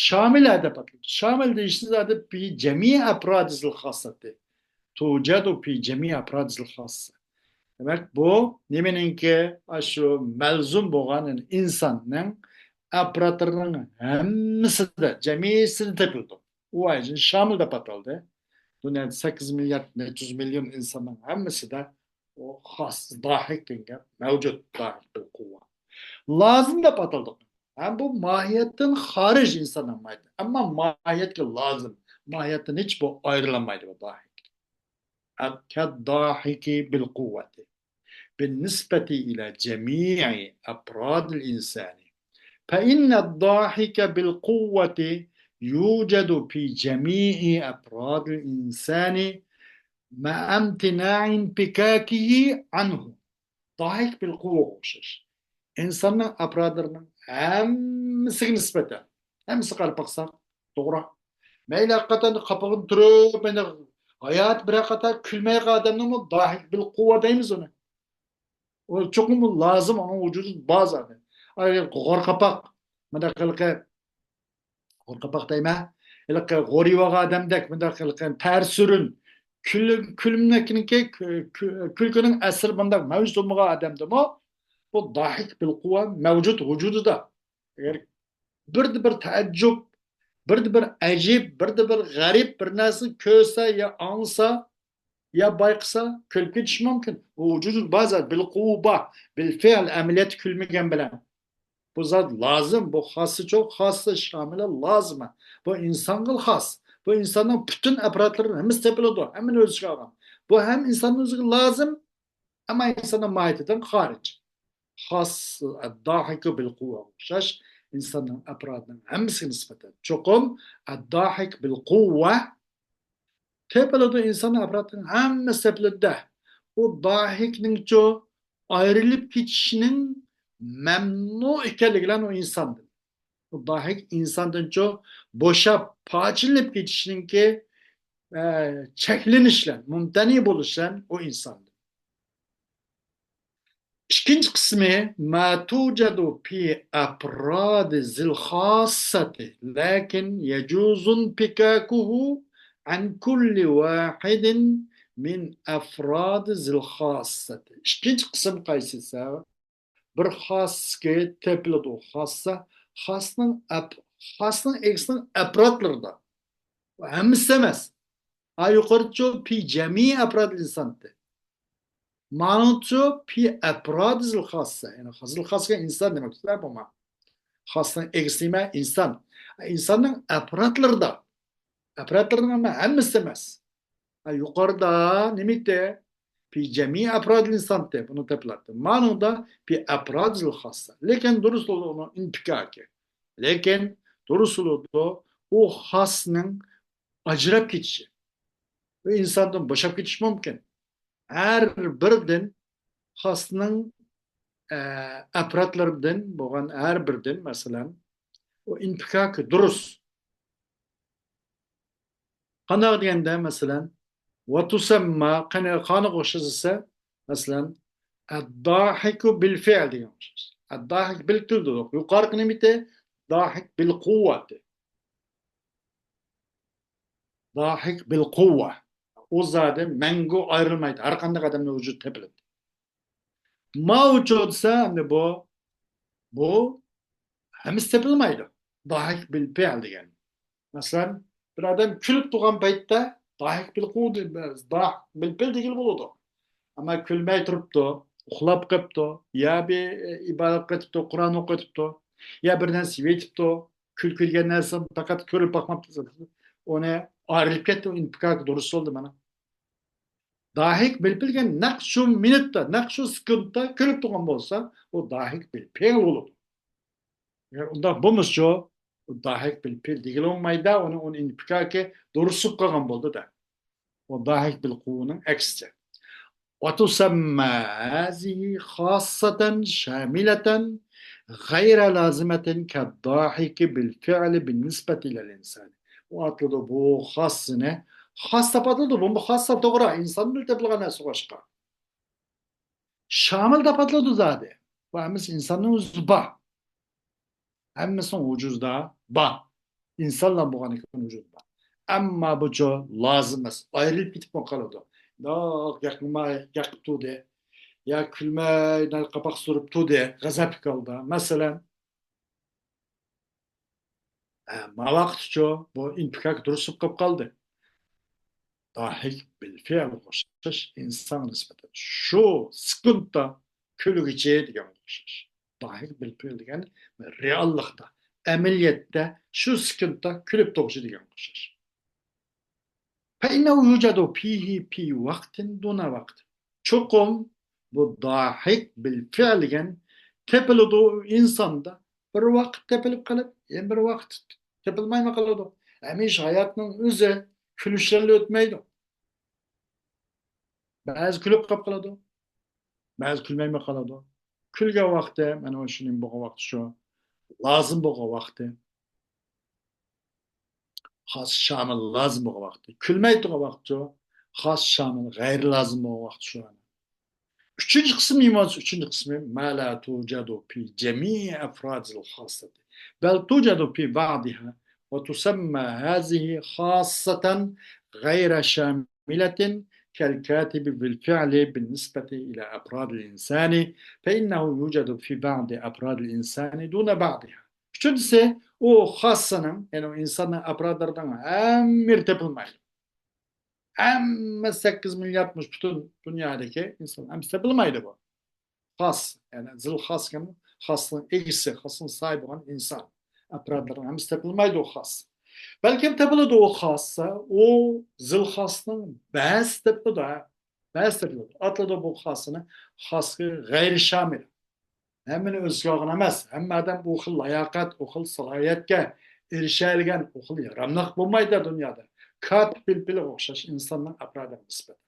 شامىلە دەپ ئاتىلىدۇ. شامىل دېيىشىمىز زادى في جميع أفراد ذي الخاصة. توجد في جميع أفراد ذي الخاصة. دېمەك، بۇ نېمىنىڭكى؟ ئاشۇ مەلزۇم بولغان، يەنى ئىنساننىڭ ئەپرادلىرىنىڭ ھەممىسىدە، جەمئىيسىدە تېپىلىدۇ. ئۇ ئايجىن شامىل دەپ ئاتالدى. دۇنيادا سەككىز مىليارد نەچچە يۈز مىليون ئىنساننىڭ ھەممىسىدە ئۇ خاس، داھىك دېگەن گەپ مەۋجۇت، داھىك بىل قۇۋۋە. لازىم دەپ ئاتالدى. ھەم بۇ ماھىيەتتىن خارىج ئىنساننىڭ ماھىيىتى. ئەمما ماھىيەتكە لازىم. ماھىيەتتىن ھېچ بۇ ئايرىلالمايدۇ بۇ داھىك. كالضاحك بالقوة بالنسبة إلى جميع أفراد الإنسان. فإن الضاحك بالقوة يوجد في جميع أفراد الإنسان مع امتناع انفكاكه عنه. داھىك بىل قۇۋۋەگە ئوخشاش. ئىنساننىڭ ئەپرادلىرىنىڭ ھەممىسىگە نىسبەتەن، ھەممىسىگە قاراپ باقساق، توغرا. مەيلى ھەقىقەتەن قاپىقىنى تۈرۈپ، مەيلى ھاياتى بىر ھەقىقەتەن كۈلمەيدىغان ئادەمنىمۇ داھىك بىل قۇۋۋە دەيمىز ئۇنى. ئۇ چوقۇم بۇ لازىم، ئۇنىڭ ۋۇجۇدى بار زادى. ئاي، غور قاپاق، مۇنداق ھېلىقى غور قاپاق دەيمەن، ھېلىقى غورىۋاغا ئادەمدەك مۇنداق ھېلىقى تەرسۈرۈن، كۈل-، كۈلمەكنىڭكى، كۈ-، كۈ-، كۈلكىنىڭ ئەسلى مۇنداق مەۋجۇت بولمىغان ئادەمدىمۇ بۇ داھىك بىل قۇۋۋە مەۋجۇت ۋۇجۇدىدا. ئەگەر بىردە بىر تەئەججۈپ، بىردە بىر ئەجىب، بىردە بىر غەرىب بىر نەرسىنى كۆرسە يا ئاڭلىسا، يا بايقىسا، كۈلۈپ كېتىشى مۇمكىن. ئۇ ۋۇجۇدى بار زادى، بىل قۇۋۋە، بىل فېئىل، ئەمەلىيەتتە كۈلمىگەن بىلەن. بۇ زادى لازىم، بۇ خاسسىچۇ، خاسسە شامىلە لازىمە. بۇ ئىنسانغا خاس. بۇ ئىنساننىڭ پۈتۈن ئەپرادلىرىنىڭ ھەممىسى تېپىلىدۇ، ھەممىنى ئۆز ئىچىگە ئالغان. بۇ ھەم ئىنساننىڭ ئۆزىگە لازىم، ئەمما ئىنساننىڭ ماھىيىتىدىن خارىج. خاس، ئەدداھىكۇ بىل قۇۋۋەگە ئوخشاش ئىنساننىڭ ئەپرادىنىڭ ھەممىسىگە نىسبەتەن. چوقۇم ئەدداھىك بىل قۇۋۋە تېپىلىدۇ، ئىنساننىڭ ئەپرادىنىڭ ھەممىسى تېپىلىدۇ-دە. ئۇ داھىكنىڭچۇ ئايرىلىپ كېتىشىنىڭ مەمنۇ ئىكەنلىكى بىلەن ئۇ ئىنساندىن. ئۇ داھىك ئىنساندىنچۇ بوشاپ، پارچىلىنىپ كېتىشىنىڭكى، ئە، چەكلىنىش بىلەن، مۇمتەنى بولۇش بىلەن ئۇ ئىنساندىن. ئىككىنچى قىسمى، ما توجد في أفراد الخاصة، لكن يجوز انفكاكه عن كل واحد من أفراد الخاصة. ئىككىنچى قىسىم قايسى دېسە، بىر خاسكى تېپىلىدۇ. خاسسا، خاسنىڭ ئەپ-، خاسنىڭ ئىگىسىنىڭ ئەپرادلىرىدا. ھەممىسى ئەمەس. ھە، يۇقىرىچۇ، في جميع أفراد الإنسان دېدى. مانىڭچۇ، في أفراد الخاصة. يەنى خاس، خاسكى ئىنسان دېمەكچىدە بۇ ما. خاسنىڭ ئىگىسى نېمە؟ ئىنسان. ئىنساننىڭ ئەپرادلىرىدا. ئەپرادلىرىنىڭ ئەمما ھەممىسى ئەمەس. ھە، يۇقىرىدا نېمە دېدى؟ في جميع أفراد الإنسان دېدى. بۇنى تېپىلاتتى. مانىڭدا في أفراد الخاصة. لېكىن دۇرۇس بولىدۇ ئۇنىڭ ئىنپىكاكى. لېكىن دۇرۇس بولىدۇ ئۇ خاسنىڭ ئاجراپ كېتىشى. ئۇ ئىنساندىن بوشاپ كېتىشى مۇمكىن. ھەر بىردىن خاسنىڭ، ئە، ئەپرادلىرىدىن بولغان ھەر بىردىن، مەسىلەن، ئۇ ئىنپىكاكى دۇرۇس. قانداق دېگەندە، مەسىلەن، وتسمى، قېنى، قانىغا ئوخشاش دېسە، مەسىلەن، الضاحك بالفعل دېگەن ئوخشاش. الضاحك بالفعل دېدۇق. يۇقىرىقى نېمىتى؟ داھىك بىل قۇۋۋەتى. داھىك بىل قۇۋۋە. ئۇ زادى مەڭگۈ ئايرىلمايدۇ. ھەر قانداق ئادەمنىڭ ۋۇجۇدى تېپىلىدۇ. ماۋۇچۇ دېسە، ئەمدى بۇ، بۇ ھەممىسى تېپىلمايدۇ. داھىك بىل پېئىل دېگەن. مەسىلەن، بىر ئادەم كۈلۈپ تۇرغان پەيتتە داھىك بىل قۇ-، داھىك بىل پېئىل دېگىلى بولىدۇ. ئەمما كۈلمەي تۇرۇپتۇ، ئۇخلاپ قېپتۇ، يا بىر ئىبادەت قىلىپ قېتىپتۇ، قۇرئان ئوقۇپ قېتىپتۇ، يا بىر نەرسە يەۋېتىپتۇ، كۈلكە دېگەن نەرسىنى پەقەت كۆرۈپ باقماپتۇ. ئۇنى ئايرىلىپ كەتتى، ئۇ ئىنپىكاكى دۇرۇس بولدى مانا. داھىك بىل پېئىل دېگەن نەق شۇ مىنۇتتا، نەق شۇ سېكۇنتتا كۈلۈپ تۇرغان بولسا، ئۇ داھىك بىل پېئىل بولىدۇ. ئەگەر ئۇنداق بولمىسىچۇ، ئۇ داھىك بىل پېئىل دېگىلى بولمايدۇ، ئۇنى، ئۇنى ئىنپىكاكى دۇرۇس بولۇپ قالغان بولدى-دە. ئۇ داھىك بىل قۇۋۋەنىڭ ئەكسىچە. وتسمى هذه خاصة شاملة غير لازمة كالضاحك بالفعل بالنسبة إلى الإنسان. ئۇ ئاتىلىدۇ بۇ خاسسىنى. خاس دەپ ئاتىلىدۇ. بۇ خاس دەپ توغرا. ئىنسان بىلەن تېپىلغان نەرسە باشقا. شامىل دەپ ئاتىلىدۇ زادى. بۇ ھەممىسى ئىنساننىڭ ئۆزىدە بار. ھەممىسىنىڭ ۋۇجۇدىدا بار. ئىنسانلار بولغاندىكىن ۋۇجۇدى بار. ئەمما بۇچۇ لازىم ئەمەس. ئايرىلىپ كېتىپمۇ قالىدۇ. ياق، ياقماي، ياقىپ تۇردى. يا كۈلمەي، قاپاق سۈرۈپ تۇردى. غەزەپلىك ھالدا. مەسىلەن، ئە، ماۋاقىتچۇ بۇ ئىنپىكاك دۇرۇس بولۇپ قالدى. داھىك بىل پېئىلغا ئوخشاش ئىنسانغا نىسبەتەن شۇ سېكۇنتتا كۈلگۈچى دېگەنگە ئوخشاش. داھىك بىل پېئىل دېگەن رېئاللىقتا، ئەمەلىيەتتە شۇ سېكۇنتتا كۈلۈپ تۇرغۇچى دېگەنگە ئوخشاش. فإنه يوجد فيه في وقت دون وقت. چوقۇم بۇ داھىك بىل پېئىل دېگەن تېپىلىدۇ ئىنساندا. بىر ۋاقىت تېپىلىپ قېلىپ، يەنە بىر ۋاقىت تېپىلمايمۇ قالىدۇ. ھەمىشە ھاياتنىڭ ئۆزى كۈلۈشلەرلا ئۆتمەيدۇ. بەزى كۈلۈپ قاپ قالىدۇ. بەزى كۈلمەيمۇ قالىدۇ. كۈلگەن ۋاقتى، مانا شۇ نېمە بولغان ۋاقتى شۇ. لازىم بولغان ۋاقتى. خاس شامىل لازىم بولغان ۋاقتى. كۈلمەي تۇرغان ۋاقىتچۇ؟ خاس شامىل غەيرىي لازىم بولغان ۋاقتى شۇ. ئۈچىنچى قىسىم نېمە بولسا، ئۈچىنچى قىسمى ما لا توجد في جميع أفراد الخاصة بل توجد في بعضها وتسمى هذه خاصة غير شاملة كالكاتب بالفعل بالنسبة إلى أفراد الإنسان فإنه يوجد في بعض أفراد الإنسان دون بعضها. ئۈچىنچىسى، ئۇ خاسسىنىڭ، يەنى ئۇ ئىنساننىڭ ئەپرادلىرىنىڭ ھەممىرى تېپىلمايدۇ. ھەممە سەككىز مىليارد مۇش پۈتۈن دۇنيادىكى ئىنسان ھەممىسى تېپىلمايدۇ بۇ. خاس، يەنى زىل خاس دېگەن خاسنىڭ ئىگىسى، خاسنىڭ ساھىبى بولغان ئىنسان ئەپرادلىرىنىڭ ھەممىسى تېپىلمايدۇ ئۇ خاس. بەلكىم تېپىلىدۇ ئۇ خاسسا، ئۇ زىل خاسنىڭ بەزىسى تېپىلىدۇ، بەزىسى تېپىلىدۇ. ئاتىلىدۇ بۇ خاسنى خاسقا غەيرىي شامىل. ھەممىنى ئۆز ئىچىگە ئالغان ئەمەس. ھەممە ئادەم ئۇ خىل لاياقەت، ئۇ خىل سالاھىيەتكە ئېرىشەلىگەن، ئۇ خىل ياراملىق بولمايدۇ دۇنيادا. كاتىپ بىلپىلگە ئوخشاش ئىنساننىڭ ئەپرادىغا نىسبەتەن.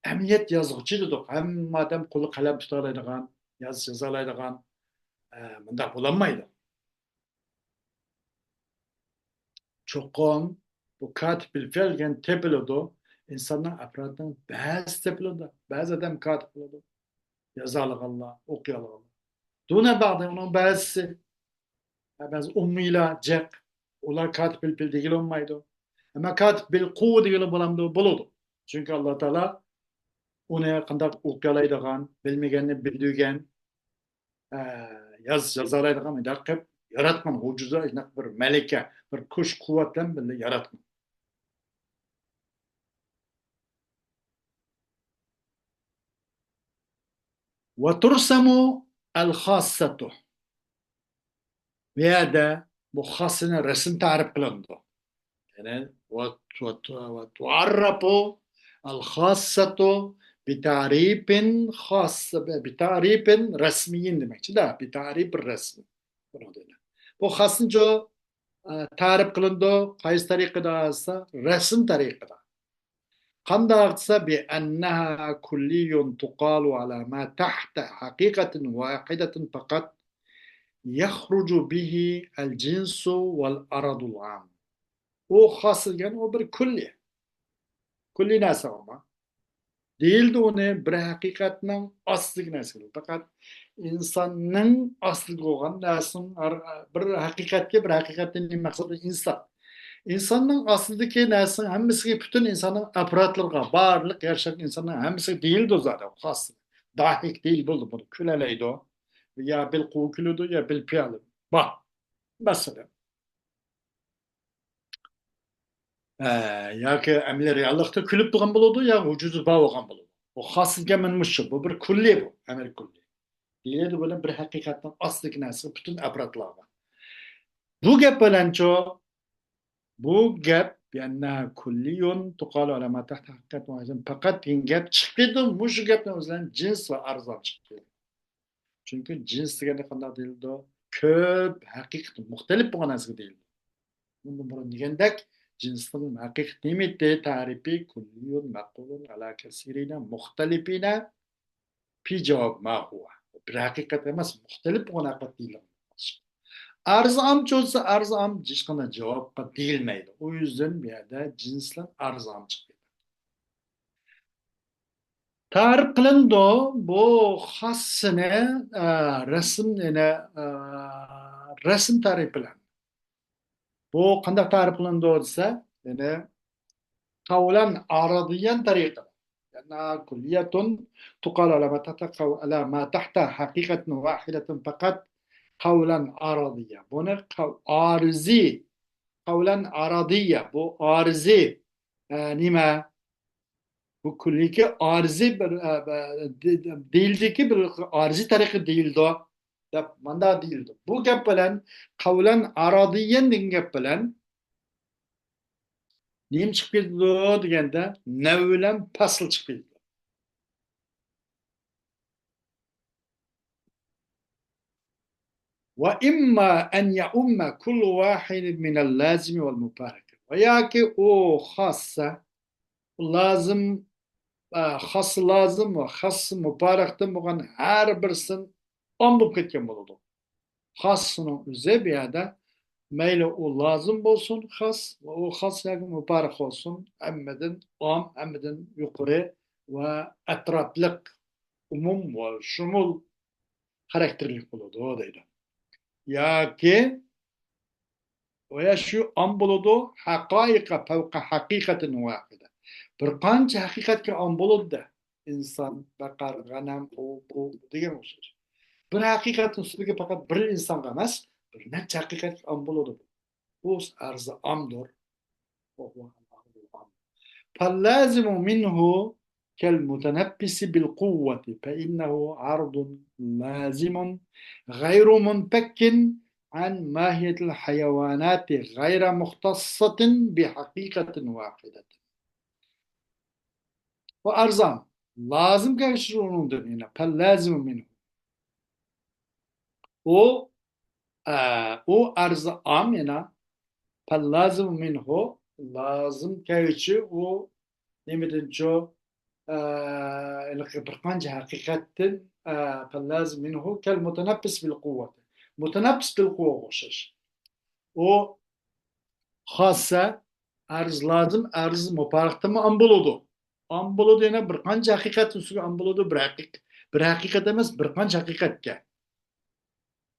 ئەمەلىيەت يازغۇچى دېدۇق. ھەممە ئادەم قولى قەلەم تۇتالايدىغان، يازا يازالايدىغان، ئە، مۇنداق بولالمايدۇ. چوقۇم بۇ كاتىپ بىلفېئل دېگەن تېپىلىدۇ. ئىنساننىڭ ئەپرادىنىڭ بەزىسى تېپىلىدۇ. بەزى ئادەم كاتىپ بولىدۇ. يازالىغانلار، ئوقۇيالىغانلار. دۇنە باغدا ئۇنىڭ بەزىسى، بەزى ئۇممىيلار جىق. ئۇلار كاتىپ بىلفېئل دېگىلى بولمايدۇ. ئەمما كاتىپ بىلقۇۋۋە دېگىلى بولامدۇ؟ بولىدۇ. چۈنكى ئاللا تائالا ئۇنى قانداق ئوقۇيالايدىغان، بىلمىگەننى بىلدۈرگەن، ئە، ياز-، يازالايدىغان مۇنداق قىلىپ ياراتقان، ھۇجۇزا، شۇنداق بىر مەلىكە، بىر كۈچ قۇۋۋەت بىلەن بىللە ياراتقان. وترسم الخاصة. بۇ يەردە بۇ خاسسىنى رەسىم تەرىپ قىلىنىدۇ. يەنى، و، و، و، تعرف الخاصة بتعريف خاص، بتعريف رسمي دېمەكچىدە، بتعريف رسمي. بۇنىڭدىن. بۇ خاسنىچۇ، ئە، تەرىپ قىلىنىدۇ، قايسى تەرىقىدە دېسە، رەسىم تەرىقىدە. قانداق دېسە، بأنها كلي تقال على ما تحت حقيقة واحدة فقط يخرج به الجنس والعرض العام. ئۇ خاس دېگەن ئۇ بىر كۈللى. كۈللى نەرسە ئۇ. دېيىلدى ئۇنى بىر ھەقىقەتنىڭ ئاستىدىكى نەرسە. پەقەت ئىنساننىڭ ئاستىدىكى بولغان نەرسىنىڭ ھەر-، بىر ھەقىقەتكە، بىر ھەقىقەتتىن نېمە مەقسەت؟ ئىنسان. ئىنساننىڭ ئاستىدىكى نەرسىنىڭ ھەممىسىگە، پۈتۈن ئىنساننىڭ ئەپرادلىرىغا، بارلىق يەر شارىدىكى ئىنساننىڭ ھەممىسىگە دېيىلىدۇ زادى خاس. داھىك دېيىل بولدى بۇنى. كۈلەلەيدۇ. يا بىلقۇۋۋە كۈلىدۇ، يا بىلفېئل. بار. مەسىلەن. ئە، ياكى ئەمەلىي رېئاللىقتا كۈلۈپ تۇرغان بولىدۇ، يا ۋۇجۇدى بار بولغان بولىدۇ. بۇ خاس دېگەن مانا مۇشۇ، بۇ بىر كۈللى بۇ، ئەمەلىي كۈللى. دېيىلىدۇ بۇنى بىر ھەقىقەتنىڭ ئاستىدىكى نەرسىگە، پۈتۈن ئەپرادلارغا. بۇ گەپ بىلەنچۇ، بۇ گەپ، يەنى كۈللىيۇن تۇقالۇ ئەلە ما تەھتە ھەقىقەت ۋاھىدىن پەقەت دېگەن گەپ چىقىدۇ، مۇشۇ گەپنىڭ ئۆزى بىلەن جىنس ۋە ئەرز ئام چىقىدۇ. چۈنكى جىنس دېگەندە قانداق دېيىلىدۇ؟ كۆپ ھەقىقىتى مۇختەلىپ بولغان نەرسىگە دېيىلىدۇ. بۇندىن بۇرۇن دېگەندەك، جىنسنىڭ ھەقىقىي قىممىتى، تەرىپى كۈللىيۇن مەقۇلۇن ئەلا كەسىرىنە مۇختەلىپىنە پى جاۋاب ما ھۇۋا. بىر ھەقىقەت ئەمەس، مۇختەلىپ بولغان ھەقىقەت دېيىلىدۇ. ئەرز ئام چولسا، ئەرز ئام ھېچقانداق جاۋابقا دېيىلمەيدۇ. ئۇ يۈزدىن بۇ يەردە جىنسلار ئەرز ئام چىقىدۇ. تەرىپ قىلىنىدۇ. بۇ خاسسىنى، ئە، رەسىم، يەنى، ئە، رەسىم تەرىپى بىلەن. بۇ قانداق تەرىپ قىلىنىدۇ دېسە، يەنى قەۋلەن ئارىزىيەن تەرىقىدە. يەنى كۈللىيەتۇن تۇقال ئەلە ما تەھتە قەۋ-، ئەلە ما تەھتە ھەقىقەتىن ۋاھىدەتىن پەقەت قەۋلەن ئارىزىيە. بۇنى قەۋ-، ئارىزى، قەۋلەن ئارىزىيە. بۇ ئارىزى، ئە، نېمە؟ بۇ كۈللىيكى ئارىزى بىر، ئە، بە-، دې-، دېيىلدىكى بىر ئارىزى تەرىقى دېيىلىدۇ، دەپ ماندا دېيىلىدۇ. بۇ گەپ بىلەن قەۋلەن ئارىزىيەن دېگەن گەپ بىلەن نېمە چىقىپ كېتىدۇ دېگەندە، نەۋلەن پەسل چىقىپ كېتىدۇ. وإما أن يعم كل واحد من اللازم والمفارق. ۋە ياكى ئۇ خاسسا، لازىم، ئە، خاسسا لازىم ۋە خاسسا مۇپارىقتىن بولغان ھەر بىرسىدىن ئام بولۇپ كەتكەن بولىدۇ. خاسسىنىڭ ئۆزى بۇ يەردە مەيلى ئۇ لازىم بولسۇن، خاس، ۋە ئۇ خاس ياكى مۇپارىق بولسۇن، ھەممىدىن ئام، ھەممىدىن يۇقىرى ۋە ئەتراپلىق، ئومۇم ۋە شۇمۇل خاراكتېرلىك بولىدۇ دەيدۇ. ياكى ۋە يا شۇ ئام بولىدۇ، ھەقائىقە فەۋقە ھەقىقەتىن ۋاھىدە. بىر قانچە ھەقىقەتكە ئام بولىدۇ-دە. ئىنسان، بەقەر، غەنەم، ئۇ، بۇ دېگەن ئوخشاش. بىر ھەقىقەتنىڭ ئۈستىدىكى پەقەت بىر ئىنسانغا ئەمەس، بىر نەچچە ھەقىقەتكە ئام بولىدۇ. بۇ ئەرزى ئامدۇر. فاللازم منه كالمتنفس بالقوة فإنه عرض لازم غير منفك عن ماهية الحيوانات غير مختصة بحقيقة واحدة. بۇ ئەرزى ئام. لازىم كەلگۈچى ئۇنىڭدىن يەنە. فاللازم منه. ئۇ، ئە، ئۇ ئەرزى ئام يەنە. فاللازم منه، لازىم كەلگۈچى ئۇ نېمىدىنچۇ؟ ئە، ھېلىقى بىر قانچە ھەقىقەتتىن، ئە، فاللازم منه كالمتنفس بالقوة. مۇتەنەپپىس بىل قۇۋۋەگە ئوخشاش. ئۇ خاسسە، ئەرز لازىم، ئەرز مۇپارىقتىنمۇ ئام بولىدۇ. ئام بولىدۇ، يەنە بىر قانچە ھەقىقەتنىڭ ئۈستىگە ئام بولىدۇ، بىر ھەقىق-، بىر ھەقىقەت ئەمەس، بىر قانچە ھەقىقەتكە.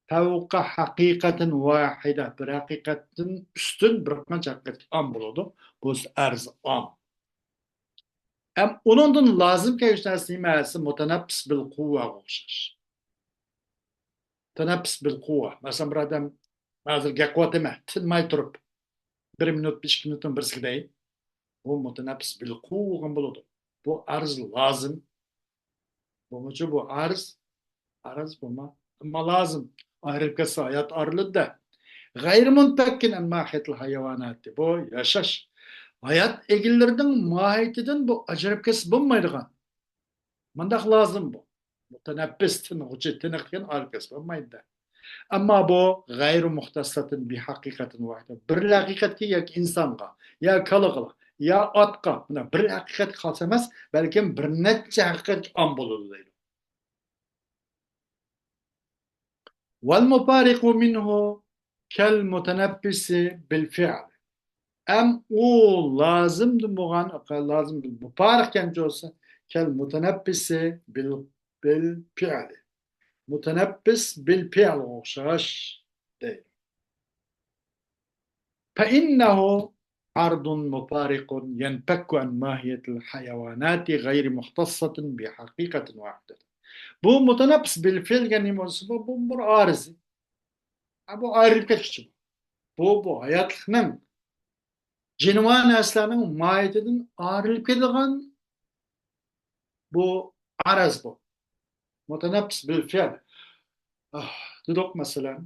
فەۋقە ھەقىقەتىن ۋاھىدە، بىر ھەقىقەتتىن ئۈستۈن بىر قانچە ھەقىقەتكە ئام بولىدۇ. بۇ ئەرز ئام. ئەم، ئۇنىڭدىن لازىم كەلگۈچى نەرسە نېمە؟ مۇتەنەپپىس بىل قۇۋۋەگە ئوخشاش. تەنەپپۇس بىل قۇۋۋە. مەسىلەن، بىر ئادەم ھازىر گەپ قىلىۋاتىمەن، تىنماي تۇرۇپ، بىر مىنۇت، ئىككى مىنۇتنىڭ بىرسىگە دەي. بۇ مۇتەنەپپۇس بىل قۇۋۋە بولغان بولىدۇ. بۇ ئەرز لازىم. بولمىچۇ بۇ ئەرز؟ ئەرز بولما. ئەمما لازىم. ئايرىلىپ كەتسە ھايات ئايرىلىدۇ-دە. غەيرى مۇنپەككىن ئەن ماھىيەتىل ھايۋاناتى. بۇ ياشاش. ھايات ئىگىلىرىنىڭ ماھىيىتىدىن بۇ ئاجرىلىپ كەتسە بولمايدىغان. مۇنداق لازىم بۇ. مۇتەنەپپىس، تىنغۇچى، تىنىق دېگەن ئايرىپ كەتسە بولمايدۇ-دە. ئەمما بۇ غەيرى مۇختەسسەتىن بىھەقىقەتىن ۋاھىدە. بىر ھەقىقەتكە ياكى ئىنسانغا، يا كالىغا، يا ئاتقا، مۇنداق بىر ھەقىقەتكە خاس ئەمەس، بەلكىم بىر نەچچە ھەقىقەتكە ئام بولىدۇ دەيدۇ. والمفارق منه كالمتنفس بالفعل. ئەم ئۇ لازىمدىن بولغان، لازىم مۇپارىق كەنچە بولسا، كالمتنفس بال-، بالفعل. مۇتەنەپپىس بىل پېئىلغا ئوخشاش دەيدۇ. فإنه عرض مفارق ينفك عن ماهية الحيوانات غير مختصة بحقيقة واحدة. بۇ مۇتەنەپپىس بىل پېئىل دېگەن نېمە بولسا، بۇ، بۇ بىر ئارىزى. ھە، بۇ ئايرىلىپ كەتكۈچى. بۇ، بۇ ھاياتلىقنىڭ، جېنىۋار نەرسىلەرنىڭ ماھىيىتىدىن ئايرىلىپ كېتىدىغان بۇ ئارىز بۇ. مۇتەنەپپىس بىل پېئىل. ئاھ، دېدۇق، مەسىلەن،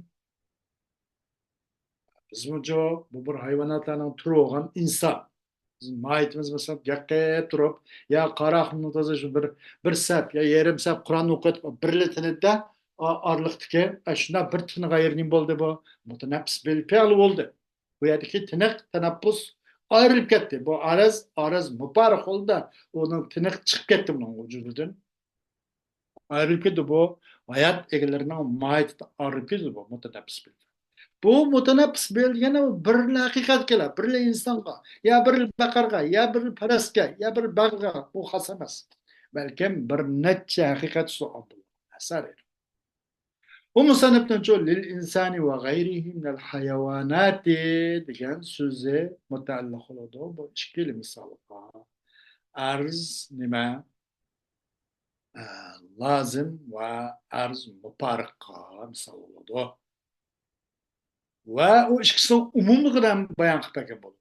بىزمۇ جۇ، بۇ بىر ھايۋاناتلارنىڭ تۈرى بولغان ئىنسان. بىزنىڭ ماھىيىتىمىز، مەسىلەن، گەپ قىلىپ تۇرۇپ، يا قاراخۇننىڭ تازا شۇ بىر، بىر سەپ يا يېرىم سەپ قۇرئان ئوقۇۋېتىپ، بىرلا تىنىدە، ئا-، ئارىلىقتىكى، ئا، شۇنداق بىر تىنغا ئېرى نېمە بولدى بۇ؟ مۇتەنەپپىس بىل پېئىل بولدى. بۇ يەردىكى تىنىق، تەنەپپۇس ئايرىلىپ كەتتى. بۇ ئارىز، ئارىز مۇپارىق بولدى. ئۇنىڭ تىنىقى چىقىپ كەتتى ئۇنىڭ ۋۇجۇدىدىن. ئايرىلىپ كېتىدۇ بۇ. ھايات ئىگىلىرىنىڭ ماھىيىتىدىن ئايرىلىپ كېتىدۇ بۇ مۇتەنەپپىس بىل. بۇ مۇتەنەپپىس بىل دېگەن بىرلا ھەقىقەتكە، بىرلا ئىنسانغا، يا بىر بەقەرگە، يا بىر پەرەسكە، يا بىر بەغلىگە بۇ خاس ئەمەس. بەلكىم بىر نەچچە ھەقىقەت ئۈستىدە ئام بولغان ئەسەر. ئۇ مۇسەننىپنىڭچۇ لىل ئىنسانى ۋە غەيرىھى مىنەل ھايۋاناتى دېگەن سۆزى مۇتەئەللىق بولىدۇ بۇ ئىككىلا مىسالغا. ئەرز نېمە؟ ئە، لازىم ۋە ئەرز مۇپارىققا مىسال بولىدۇ. ۋە ئۇ ئىككىسىنىڭ ئومۇملۇقىدا بايان قىلىپ بەرگەن بولىدۇ.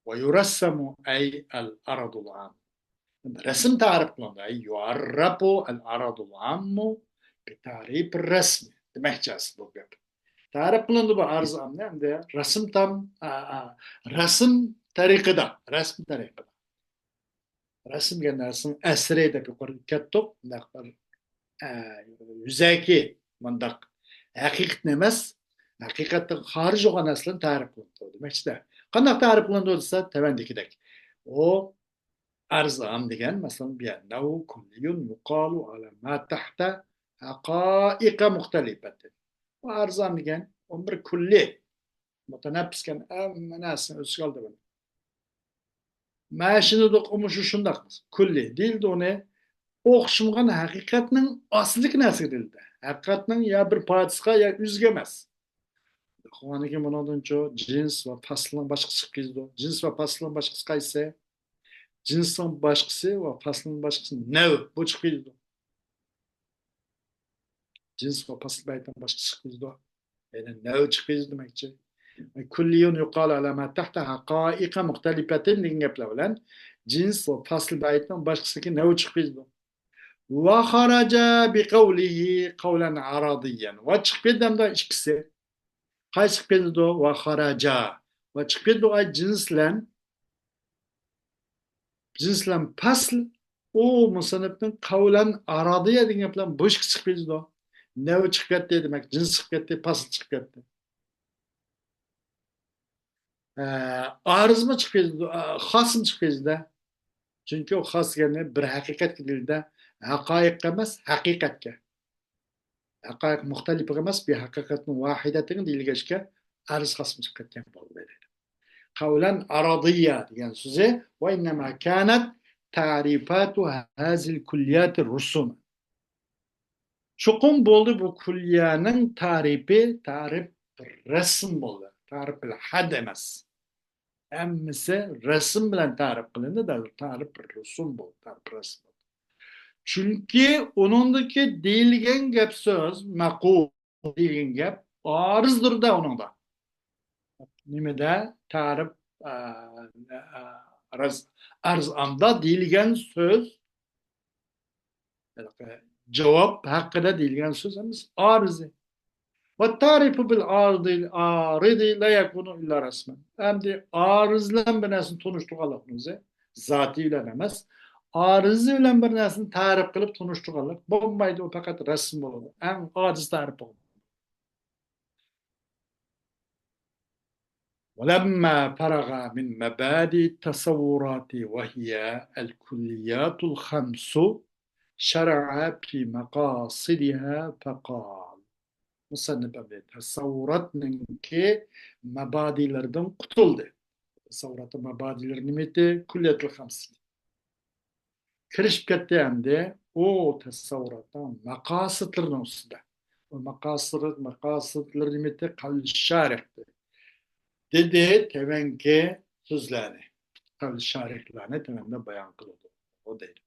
ويرسم أي العرض العام. رەسىم تەرىپ قىلىنىدۇ. أي يعرف العرض العام بتعريف الرسم. دېمەكچى ئەسلى بۇ گەپ. تەرىپ قىلىنىدۇ بۇ ئەرز ئامنى. ئەمدى رەسىم تام، ئا، ئا، رەسىم تەرىقىدە، رەسىم تەرىقىدە. رەسىم دېگەن نەرسىنىڭ ئەسىرى دەپ يۇقىرى كەتتۇق. مۇنداق بىر، ئە، يۈزەكى، مۇنداق ھەقىقەتنى ئەمەس، ھەقىقەتتىن خارىج بولغان نەرسىلەرنى تەرىپ قىلىنىدۇ دېمەكچىدە. قانداق تەرىپ قىلىنىدۇ دېسە، تۆۋەندىكىدەك. ئۇ ئەرز ئام دېگەن، مەسىلەن، بىئەننەھۇ كۇللىيۇن يۇقالۇ ئەلا ما تەھتە ھەقائىقە مۇختەلىپەتىن. بۇ ئەرز ئام دېگەن، ئۇ بىر كۈللى، مۇتەنەپپىسكەن، ھەممە نەرسىنى ئۆز ئىچىگە ئالدى بۇنى. مەشىنىدۇق، ئۇمۇ شۇ شۇنداق. كۈللى دېيىلدى ئۇنى. ئوخشىمىغان ھەقىقەتنىڭ ئاستىدىكى نەرسىگە دېيىلدى. ھەقىقەتنىڭ يا بىر پارچىسىغا يا ئۆزىگە ئەمەس. ئۇنىڭدىن كېيىن بۇنىڭدىن چۇ جىنس ۋە پەسلنىڭ باشقىسى چىقىپ كېتىدۇ. جىنس ۋە پەسلنىڭ باشقىسى قايسى؟ جىنسنىڭ باشقىسى ۋە پەسلنىڭ باشقىسى نەۋ، بۇ چىقىپ كېتىدۇ. جىنس ۋە پەسل بەيتنىڭ باشقىسى چىقىپ كېتىدۇ. يەنى نەۋ چىقىپ كېتىدۇ دېمەكچى. كۈللىيۇن يۇقالۇ ئەلا ما تەھتە ھەقائىقە مۇختەلىپەتىن دېگەن گەپلەر بىلەن جىنس ۋە پەسل بەيتنىڭ باشقىسىدىكى نەۋ چىقىپ كېتىدۇ. ۋە خەرەجە بىقەۋلىھى قەۋلەن ئارادىيەن. ۋە چىقىپ كېتىدۇ ئىككىسى. قايسى چىقىپ كېتىدۇ؟ ۋە خەرەجە. ۋە چىقىپ كېتىدۇ ئاي جىنس بىلەن، جىنس بىلەن پەسل، ئۇ مۇسەننىپنىڭ قەۋلەن ئارادىيە دېگەن گەپ بىلەن بۇ ئىككى چىقىپ كېتىدۇ. نەۋ چىقىپ كەتتى دېمەك، جىنس چىقىپ كەتتى، پەسل چىقىپ كەتتى. ئە، ئارىزمۇ چىقىپ كېتىدۇ، ئە، خاسمۇ چىقىپ كېتىدۇ. چۈنكى ئۇ خاس دېگەننى بىر ھەقىقەتكە دېيىلدى. ھەقائىققە ئەمەس، ھەقىقەتكە. ھەقائىق مۇختەلىپىگە ئەمەس، بى ھەقىقەتنىڭ ۋاھىدەتىگە دېيىلگەچكە، ئەرز خاسمۇ چىقىپ كەتكەن بولدى. قەۋلەن ئارادىيە دېگەن سۆزى، ۋە ئىننەما كانەت تەرىپاتۇ ھازىل كۈللىياتى رۇسۇم. چوقۇم بولدى بۇ كۈللىيەنىڭ تەرىپى، تەرىپ رەسىم بولدى. تەرىپ ھەد ئەمەس. ھەممىسى رەسىم بىلەن تەرىپ قىلىندى، تەرىپ رۇسۇم بولدى، تەرىپ رەسىم بولدى. چۈنكى ئۇنىڭدىكى دېيىلگەن گەپ سۆز، مەقۇل دېيىلگەن گەپ ئارىزدۇر-دە ئۇنىڭدا. نېمىدە؟ تەرىپ، ئە، ئە، ئەرز، ئەرز ئاندا دېيىلگەن سۆز، جاۋاب ھەققىدە دېيىلگەن سۆز ئەمەس، ئارىزى. والتعريف بالعارض، عارض لا يكون إلا رسما. ئەمدى ئارىزى بىلەن بىر نەرسىنى تونۇشتۇرغانلىقنىڭ ئۆزى، زاتى بىلەن ئەمەس، ئارىزى بىلەن بىر نەرسىنى تەرىپ قىلىپ تونۇشتۇرغانلىق بولمايدۇ، ئۇ پەقەت رەسىم بولىدۇ. ئەڭ ئاجىز تەرىپ بولىدۇ. ولما فرغ من مبادئ التصورات وهي الكليات الخمس شرع في مقاصدها فقال. مۇسەننىپ ئەمدى تەسەۋۋۇراتنىڭكى مەبادىلىرىدىن قۇتۇلدى. تەسەۋۋۇراتنىڭ مەبادىلىرى نېمە ئىدى؟ كۈللىياتۇل خەمس. كىرىشىپ كەتتى ئەمدى ئۇ تەسەۋۋۇراتنىڭ مەقاسىتلىرىنىڭ ئۈستىدە. ئۇ مەقاسىت، مەقاسىتلىرى نېمە ئىدى؟ قەۋل شارىھتى. دېدى تۆۋەنكى سۆزلەرنى. قەۋل شارىھلارنى تۆۋەندە بايان قىلىدۇ دەيدۇ.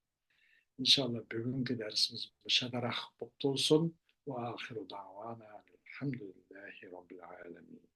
ئىنشاللا بۈگۈنكى دەرسىمىز مۇشۇ قەدەر بولۇپ تۇرسۇن. وآخر دعوانا أن الحمد لله رب العالمين.